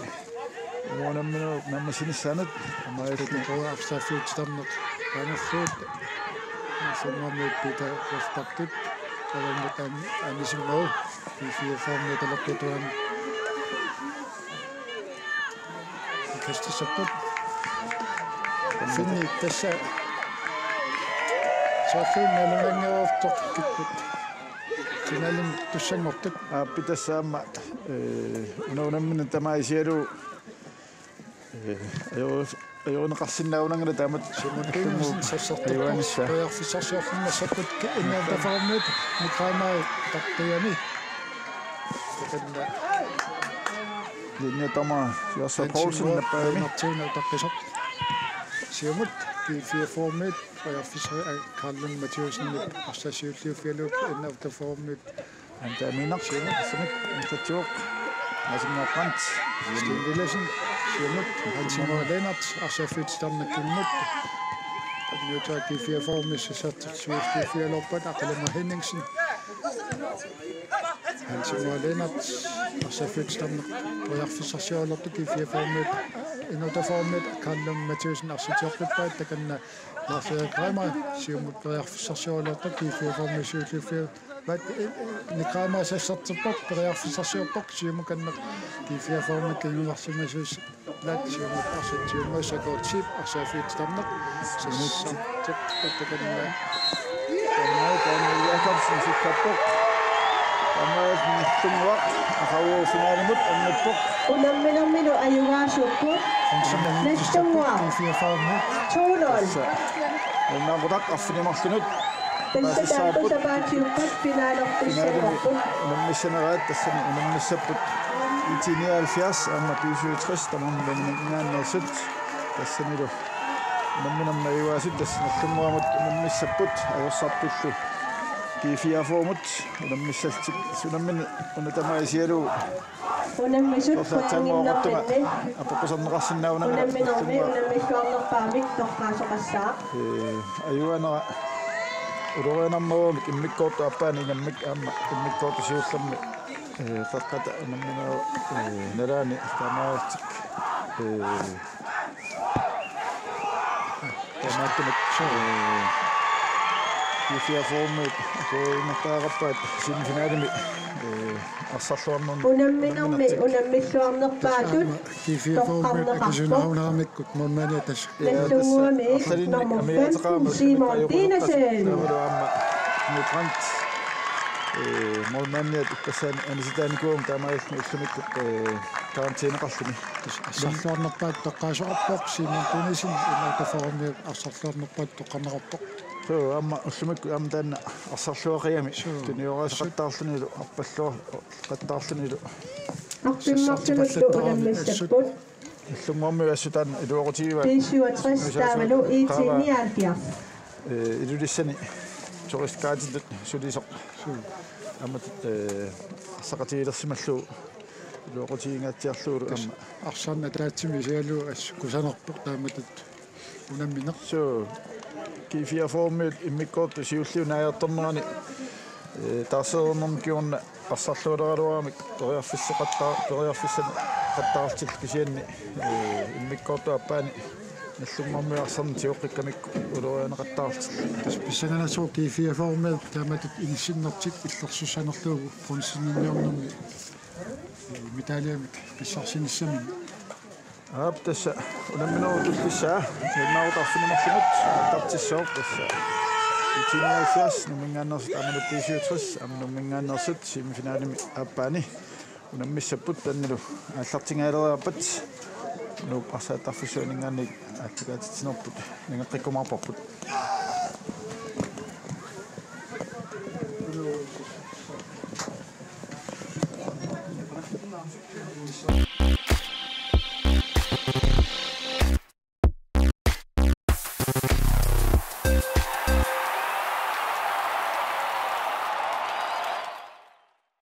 unamminerup naammassinissaanut. Aamma Peter Borgfrederik arsaaffiup titarneq qaangerlugu. Sumami Peter Rosbachip. Aamma An-, Anisimmau. G fireogfyrre-miut talerpiata tungaanut. Kastissapput. Finni tassa. Soorlu nalunanngeriartortut kikkut. Finalimi tussanngortut. Aappi tassa aamma, eh, una unammineq tamaat isigalugu, eh, ajo-, ajorineqarsinnaanngilaq taamatut. Simon Dinesen sassartorpoq. Ajugaanissaq. Periarfissarsiorluni massakkut N otteogfyrre-miut Nick Reimer utaqqiami. Takanna. Linjedommer Josef Poulsen nappaami. Martin utaqqisoq. Siumut G fireogfyrre-miut periarfissari-, aa, Karl Lund Mathiassenip arsaq siulliuffigalugu N otteogfyrre-miut. Antaaminak siumut, siumut, intatsivoq. Masinngorpant. Steen Villadsen siumut, Hans Simon Lennert arsaaffiup titarneq kingumut. N otteogfyrre-miut sassartut siulliuffigaluarpaat, Aqqalunnguaq Henningsen. Hans Simon Lennert arsaaffiup titarneq periarfissarsioraluartoq G fireogfyrre-miut, N otteogfyrre-miut Karl Lund Mathiassen arsaq tigooqqippaat, takanna Lars Erik Reimer siumut periarfissarsioraluartoq G fireogfyrre-miut siulliuffigalugu. Vat, eh, eh, Nick Reimer sassarterpoq, periarfissarsiorpoq, siumukanneq G fireogfyrre-miut kinguneqarsimasoq. Laat siumut arsaq tigumut Sakkortip arsaaffiup titarneq. Sassartoq takanna. Tamanna Daniel Jakobsen sikkappoq. Tamanna Nagdlunguaq aqagu finalimut anguppoq. Unamminermilu ajugaasuupput. Nagdlunguaq. G fireogfyrre-miut. To nul. Tassa. Unnaaqutaq arfineq-marlunut. Tassa taakku sapaatiuppat finalertussanngorput. Unammissaneraat tassani unammissapput I T nioghalvfjerds aamma B syvogtres tamarmik unamminersut. Tassanilu unamminermi ajugaasut tassa Nagdlunguamut unammissapput ajorsartullu G fireogfyrre-mut unammissallutik unammineq una tamaat isigalugu. Unammisut pointinnarminni. Apeqqusarneqarsinnaanngilaq. Unamminermi unammilluarnerpaamik toqqaasoqassaaq. Ee, ajugaanera ulorianarmagit immikkoortut aappaanni ingammik aamma immikkoortut siullermi. Ee, qaqqata unamminerup, ee, nalaani taamaalillutik. Ee, Taamaattumik, ee, G fireogfyrre-miut atuinnartariaqarpaat semifinalimi, ee, arsarluarnermi. Unamminermi unammilluarnerpaatut toqqarneqarpoq. G fireogfyrre-miut akisunarunaamikkut målmandiata. Nagdlunguami nummer femten, Simon Dinesen. Taavalu aamma Nick Brandt, ee, målmandiat ukkassaani anisitaanikuugami taamaalilluni ullumikkut, ee, karantæneqarluni. Arsarluarnerpaatut toqqaasoqarpoq Simon Dinesen, N otteogfyrre-miut arsarluarnerpaatut toqqarneqarpoq. Suu, aamma ullumikkut aamma taanna arsarluaqiami. Suu. Tunioraaseqattaarlunilu, arpalluaqattaarlunilu. Arfineq-marlunullu unammissapput. Nagdlunguarmiut assut taanna iluaqutigivaat. B syvogtres taavalu I T nioghalvfjerds. Ee, Ilulissani turistguidillu sulisoq. Suu. Aamma, ee, arsaqatigilersimallugu. Iluaqutiginngitsiarlugu aamma. Arsarneq ataatsimik isigalugu assut kusanarpoq taamatut unammineq. Suu, G fireogfyrre-miut immikkoortut siulliit naajartornerani, eh, taarsereernermut kingorna arsarlualeraluaramik periarfissaqattaa-, periarfissaqattaartillugu kisianni, eh, immikkoortup aappaani nallunnguarmiut arsarneq tigoqqikkamikku ulorianaqattaartillugu. Tassa pissanganassaaq G fireogfyrre-miut taamatut inissinnertik illersussanerlugu bronzeninniornermi medaljemik pissarsinissaminnik. Aap, tassa unamminerup tullissaa, unamminerup arfineq-marlunnut aallartissooq tassa. Itiniaasias Numminngaanneersut aammalu B syvogtres, aamma Numminngaanneersut semifinalimi aappaani unammissapput, taannalu aallartingaaleriarpat Nuup arsaattarfissuaninngaanniit aallakaatitsinerput nangeqqikkumaarparput.